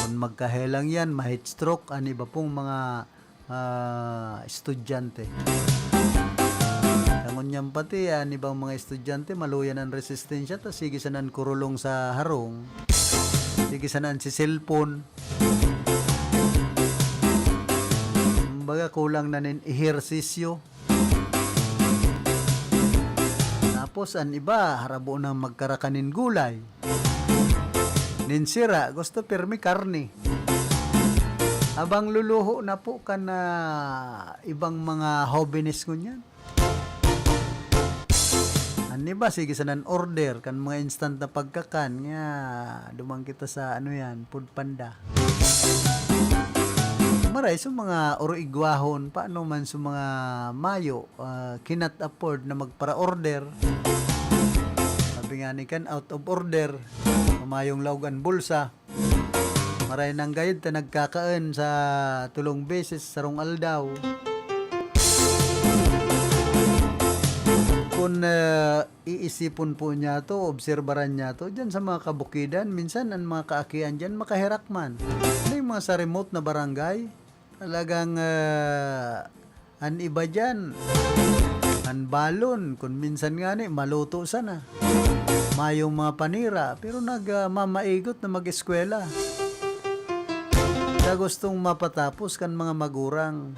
Kun magkahelang yan, ma-heat stroke an iba pong mga, ah, estudyante. Sa ngunyan pati, an ibang mga estudyante, maluya na an resistensya, ta sige sana an kurulong sa harong, sige sana an si cellphone. Kumbaga, kulang na nin ehersisyo. Tapos, an iba, harabo na magkarakan nin gulay. Nin sira, gusto pirmi karne. Abang luluho na po kan, ah, ibang mga hobenes ngunyan. An iba, sige sana an order kan mga instant na pagkakan, nga duman kita sa, ano yan, Food Panda. Maray sa mga oroigwahon, paano man sa mga mayo, ah, cannot afford na magpara-order? Sabi nga ni kan, out of order, mamayong laog an bulsa. Maray nang gayod ta nagkakaen sa tulong beses sa sarong aldaw. Kun, ah, iisipon po niya to, obserbaran niya to, diyan sa mga kabukidan, minsan an mga kaakian diyan makaherak man. May mga sa remote na barangay, talagang, ah, an iba diyan, an balon, kun minsan ngani, maluto sana. Mayong mga panira, pero nag, ah, mamaigot na mag-eskwela. Sa gustong mapatapos kan mga magurang.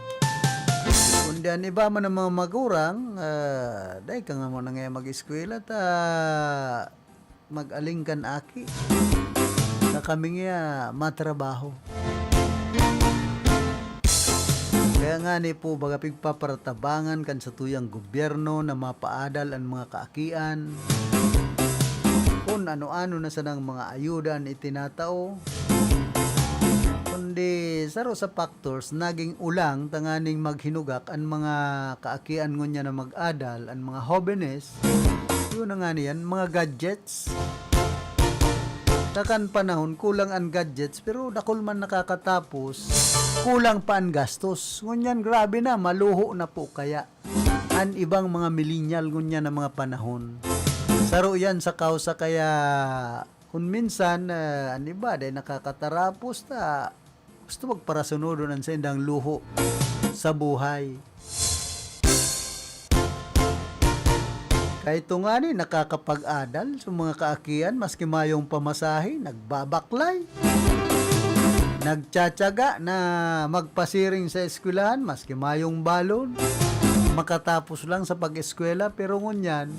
Kundi an iba man ang mga magurang, ah, dai ka nga mo na nga mag-eskwela, ta mag-aling kan aki. Sa kami nga matrabaho. Kaya ngani po, baga pigpaparatabangan kan satuyang gobyerno na mapaadal an mga kaakian. Kun ano-ano na sanang mga ayuda an itinatao. Kundi saro sa factors, naging ulang tanganing maghinugak an mga kaakian ngunyan na mag-adal, an mga hobenes, yun na nga niyan, mga gadgets. Sa kan panahon, kulang an gadgets, pero dakul man nakakatapos, kulang pa an gastos. Ngunyan, grabe na, maluho na po kaya an ibang mga millennial ngunyan na mga panahon. Saro yan sa kausa kaya, kun minsan, ah, an iba, dai nakakatarapos ta, gusto magparasunodon an saindang luho sa buhay. Kaya ito nga ni, nakakapag-adal sa mga kaakian, maski mayong pamasahe, nagbabaklay. Nagtsatsaga na magpasiring sa eskwelahan, maski mayong balon. Makatapos lang sa pag-eskwela, pero ngunyan,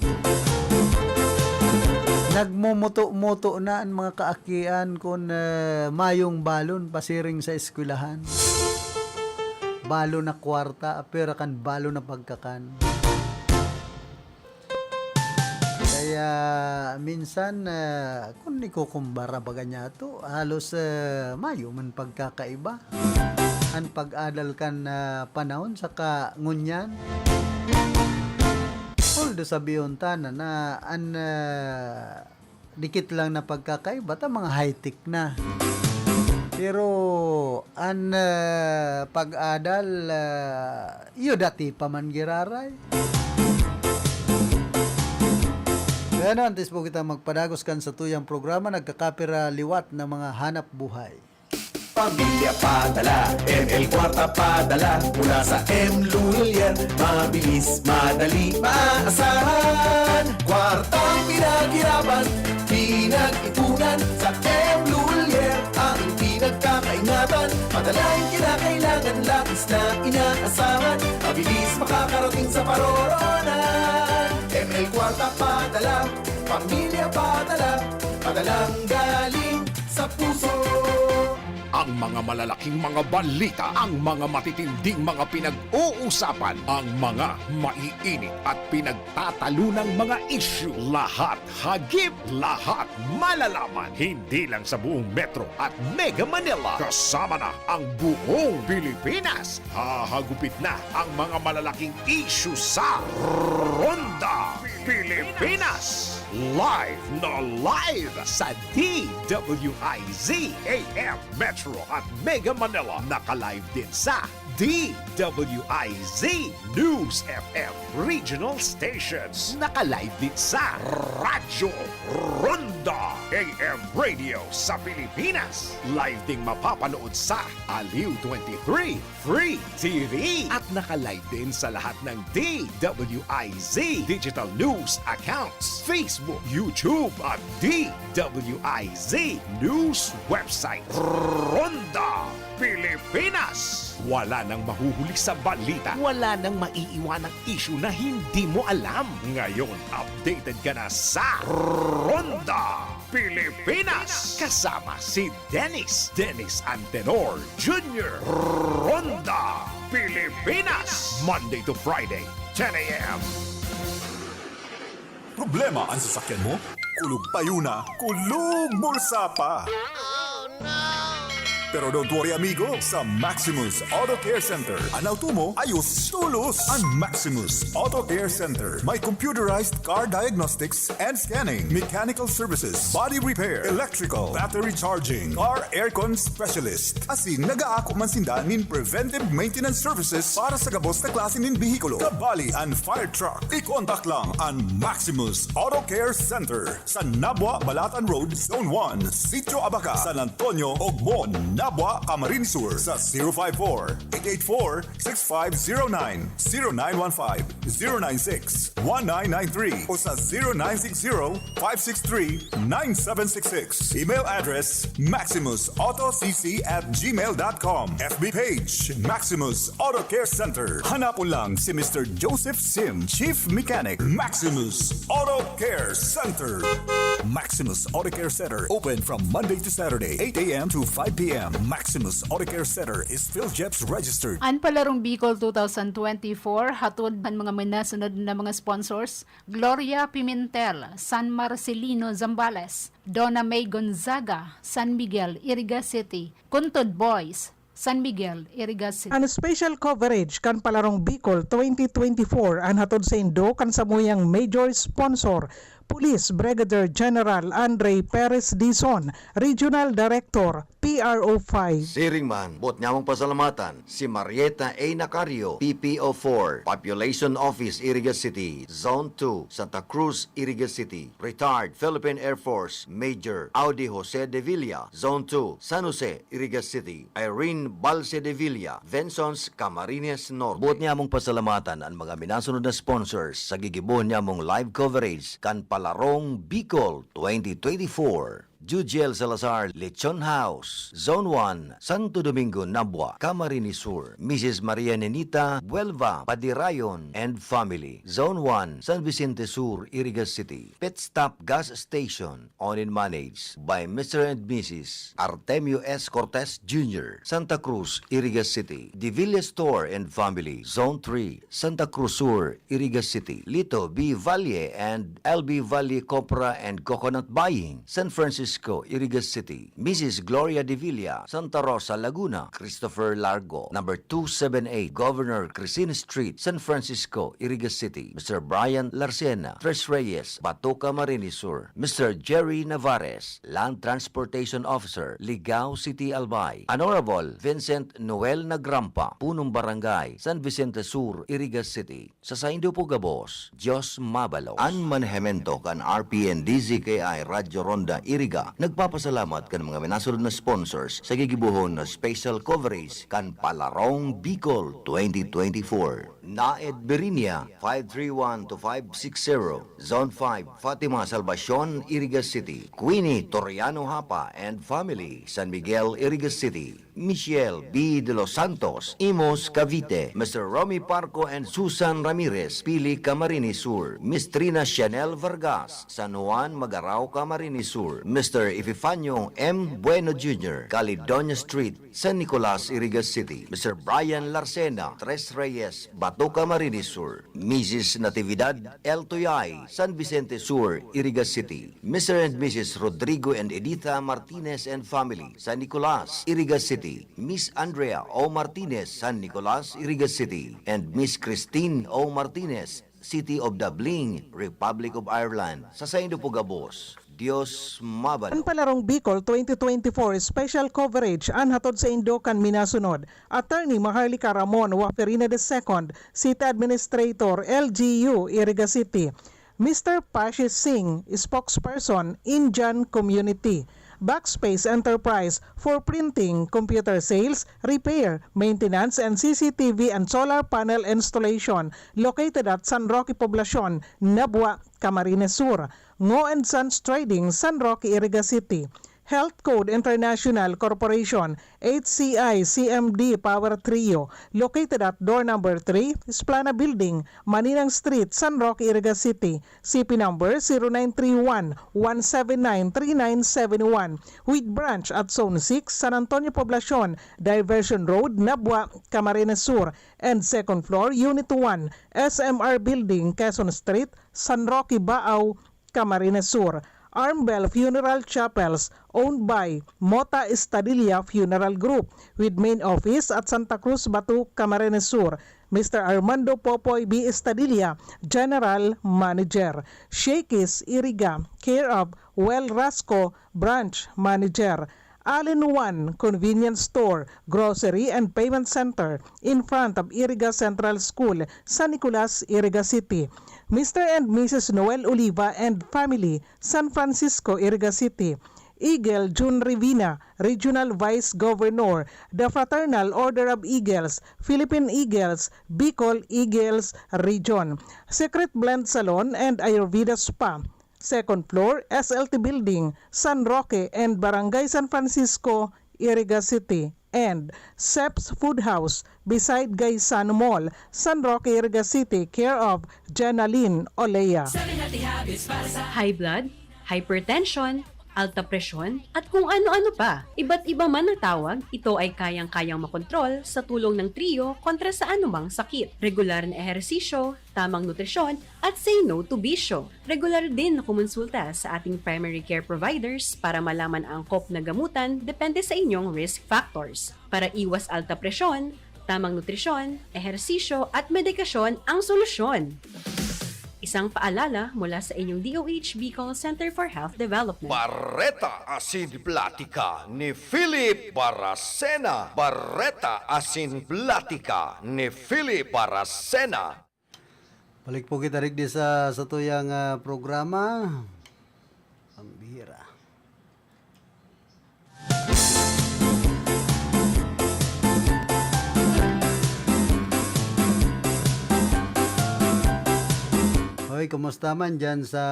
nagmumuto-muto na an mga kaakian kun, eh, mayong balon pasiring sa eskwelahan. Balon na kwarta, apwera kan balon na pagkakan. Kaya minsan, ah, kun ikukumpara baga niyato, halos, ah, mayo man pagkakaiba an pag-adal kan, ah, panahon saka ngunyan. Although sabihon ta na, na an, ah, dikit lang na pagkakaiba ta mga high-tech na. Pero an, ah, pag-adal, ah, iyo dati pa man giraray. Kaya ano, antes po kita magpadagos kan satuyang programa, nagkakapira liwat na mga hanap buhay. Pamilya padala, M L Kwarta padala, mula sa M Lulier. Mabilis, madali, maaasahan. Kwartang pinaghirapan, pinag-ipunan sa M Lulier. Ang pinagkakaingatan, padalang kinakailangan, lapis na inaasahan. Mabilis makakarating sa paroroonan. M L Kwarta padala, pamilya padala, padalang galing sa puso. Ang mga malalaking mga balita, ang mga matitinding mga pinag-uusapan, ang mga maiinit at pinagtatalunang mga isyu, lahat hagip, lahat malalaman. Hindi lang sa buong Metro at Mega Manila, kasama na ang buong Pilipinas. Hahagupit na ang mga malalaking isyu sa Ronda Pilipinas. Live na live sa D W I Z A M Metro at Mega Manila. Naka-live din sa D W I Z News F M Regional Stations. Naka-live din sa Radyo Ronda A M Radio sa Pilipinas. Live ding mapapanood sa Aliw twenty-three Free T V. At naka-live din sa lahat ng D W I Z Digital News accounts, Facebook, YouTube, at D W I Z News website. Ronda Pilipinas. Wala nang mahuhuli sa balita. Wala nang maiiwanang isyu na hindi mo alam. Ngayon, updated ka na sa Ronda Pilipinas. Kasama si Dennis, Dennis Antenor Junior. Ronda Pilipinas. Monday to Friday, ten a m. Problema an sasakyan mo? Kulog payo na, kulog bulsa pa! Pero don't worry, amigo. Sa Maximus Auto Care Center, an auto mo, ayos tolos! An Maximus Auto Care Center may computerized car diagnostics and scanning, mechanical services, body repair, electrical, battery charging, car aircon specialist. Asin nag-aako man sinda nin preventive maintenance services para sa gabos na klase nin behikulo, kabali an fire truck. I-contact lang an Maximus Auto Care Center sa Nabua, Balatan Road, Zone one, Sitio Abaca, San Antonio, Ogbon, Nabua, Camarines Sur, sa zero five four, eight eight four, six five zero nine, zero nine one five, zero nine six, one nine nine three, o sa zero nine six zero, five six three, nine seven six six. Email address, maximus auto c c at gmail dot com. F B page, Maximus Auto Care Center. Hanapon lang si Mister Joseph Sim, Chief Mechanic, Maximus Auto Care Center. Maximus Auto Care Center, open from Monday to Saturday, eight a m to five p m. Maximus Auto Care Center is PhilGEPS registered. An Palarong Bicol two thousand twenty-four, hatod kan mga minasunod na mga sponsors: Gloria Pimentel, San Marcelino, Zambales; Donna May Gonzaga, San Miguel, Iriga City; Kuntod Boys, San Miguel, Iriga City. An special coverage kan Palarong Bicol twenty twenty-four an hatod saindo kan samuyang major sponsor, Police Brigadier General Andre Perez Dizon, Regional Director, P R O five. Siring man, boot nyamong pasalamatan si Marieta A. Nacario, P P O four, Population Office, Iriga City, Zone two, Santa Cruz, Iriga City, Retired Philippine Air Force Major Audi Jose de Villa, Zone two, San Jose, Iriga City, Irene Balse de Villa, Vensons, Camarines Norte. Boot nyamong pasalamatan an mga minasunod na sponsors sa gigibohon nyamong live coverage kan Palarong Bicol twenty twenty-four. Jujiel Salazar, Lechon House, Zone one, Santo Domingo, Nabua, Camarines Sur. Missus Maria Nenita Buelva Padirayon and family, Zone one, San Vicente Sur, Iriga City. Pit Stop Gas Station, owned and managed by Mister and Missus Artemio S. Cortez Junior, Santa Cruz, Iriga City. Divilla Store and Family, Zone three, Santa Cruz Sur, Iriga City. Lito B. Valle and L B Valle Copra and Coconut Buying, San Francisco, Iriga City. Missus Gloria de Villa, Santa Rosa, Laguna. Christopher Largo, number two seven eight, Governor Crescent Street, San Francisco, Iriga City. Mister Brian Larcena, Tres Reyes, Bato, Camarines Sur. Mister Jerry Navarez, Land Transportation Officer, Ligao City, Albay. Honorable Vincent Noel Nagrampa, Punong Barangay, San Vicente Sur, Iriga City. Sa saindo po gabos, Dios mabalos. An manehemento kan R P N D Z K I Radyo Ronda Iriga nagpapasalamat kan mga minasunod na sponsors sa gigibohon na special coverage kan Palarong Bicol twenty twenty-four. Naed Berinia, five three one to five six zero, Zone five, Fatima Salvacion, Iriga City. Queenie Toriano Hapa and family, San Miguel, Iriga City. Michelle B. De Los Santos, Imus, Cavite. Mister Romy Parco and Susan Ramirez, Pili, Camarines Sur. Mistrina Chanel Vargas, San Juan, Magarao, Camarines Sur. Mister Epifanio M. Bueno Junior, Caledonia Street, San Nicolas, Iriga City. Mister Brian Larcena, Tres Reyes, Bato, Camarines Sur. Missus Natividad L. Tuyay, San Vicente Sur, Iriga City. Mister and Missus Rodrigo and Editha Martinez and family, San Nicolas, Iriga City. Miss Andrea O. Martinez, San Nicolas, Iriga City, and Miss Christine O. Martinez, City of Dublin, Republic of Ireland. Sa saindo po gabos, Dios mabalos. An Palarong Bicol twenty twenty-four special coverage an hatod saindo kan minasunod: Attorney Maharlika Ramon Waferina the second, City Administrator, L G U, Iriga City. Mister Pashi Singh, Spokesperson, Indian Community. Backspace Enterprise for printing, computer sales, repair, maintenance, and C C T V and solar panel installation, located at San Roque Poblacion, Nabua, Camarines Sur. Ngo and Sons Trading, San Roque, Iriga City. Health Code International Corporation, H C I C M D Power Trio, located at door number three, Splana Building, Maninang Street, San Roque, Iriga City. C P number zero nine three one, one seven nine, three nine seven one, with branch at Zone six, San Antonio Poblacion, Diversion Road, Nabua, Camarines Sur, and second floor, Unit one, S M R Building, Quezon Street, San Roque, Baao, Camarines Sur. Armbel Funeral Chapels, owned by Mota Estadilla Funeral Group, with main office at Santa Cruz, Bato, Camarines Sur. Mister Armando Popoy B. Estadilla, General Manager. Shakey's Iriga, care of Well Rasco, Branch Manager. All-in-One Convenience Store, Grocery and Payment Center in front of Iriga Central School, San Nicolas, Iriga City. Mister and Missus Noel Oliva and family, San Francisco, Iriga City. Eagle Jun Rivina, Regional Vice Governor, The Fraternal Order of Eagles, Philippine Eagles, Bicol Eagles Region. Secret Blend Salon and Ayurveda Spa, second floor, S L T Building, San Roque and Barangay San Francisco, Iriga City. And Seps Food House, beside Gaisano Mall, San Roque, Iriga City, care of Jenaline Olea. High blood, hypertension, alta presyon, at kung ano-ano pa. Iba't iba man ang tawag, ito ay kayang-kayang makontrol sa tulong ng Trio kontra sa anumang sakit. Regular na ehersisyo, tamang nutrisyon, at say no to bisyo. Regular din na kumonsulta sa ating primary care providers para malaman ang angkop na gamutan depende sa inyong risk factors. Para iwas alta presyon, tamang nutrisyon, ehersisyo, at medikasyon ang solusyon. Isang paalala mula sa inyong D O H Bicol Center for Health Development. Bareta asin Platika ni Philip Baracena. Bareta asin Platika ni Philip Baracena. Balik po kita rigdi sa satuyang, ah, programa. Ang bihira. Hoy, kumusta man dyan sa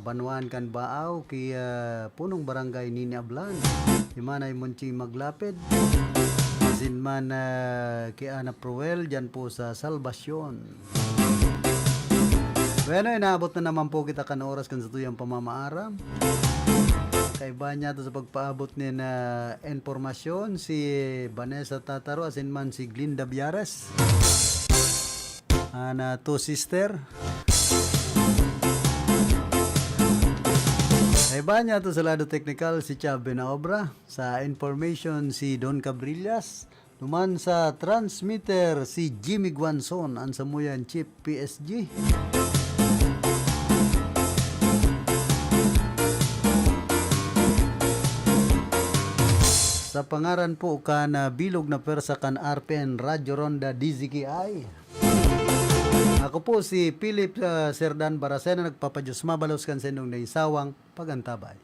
banwaan kan Baaw, ki, ah, punong barangay Nini Ablan, si Manay Monching Maglapid, asin man, ah, ki Ana Proel, dyan po sa Salvacion. Bueno, inaabot na naman po kita kan oras kan satuyang pamamaaram. Kaiba niya to sa pagpaabot nin, ah, impormasyon, si Vanessa Tataro asin man si Glinda Biares. Ana, two sister. Kaiba niya to sa lado teknikal, si Chab Benaobra. Sa information, si Don Cabrillas. Duman sa transmitter, si Jimmy Guanzon, an samuyan chief P S G. Sa pangaran po kan, ah, bilog na pwersa kan R P N Radyo Ronda D Z K I. Ako po si Philip, ah, Serdan Baracena, nagpapadiyos mabalos kan saindong naisawang pagantabay.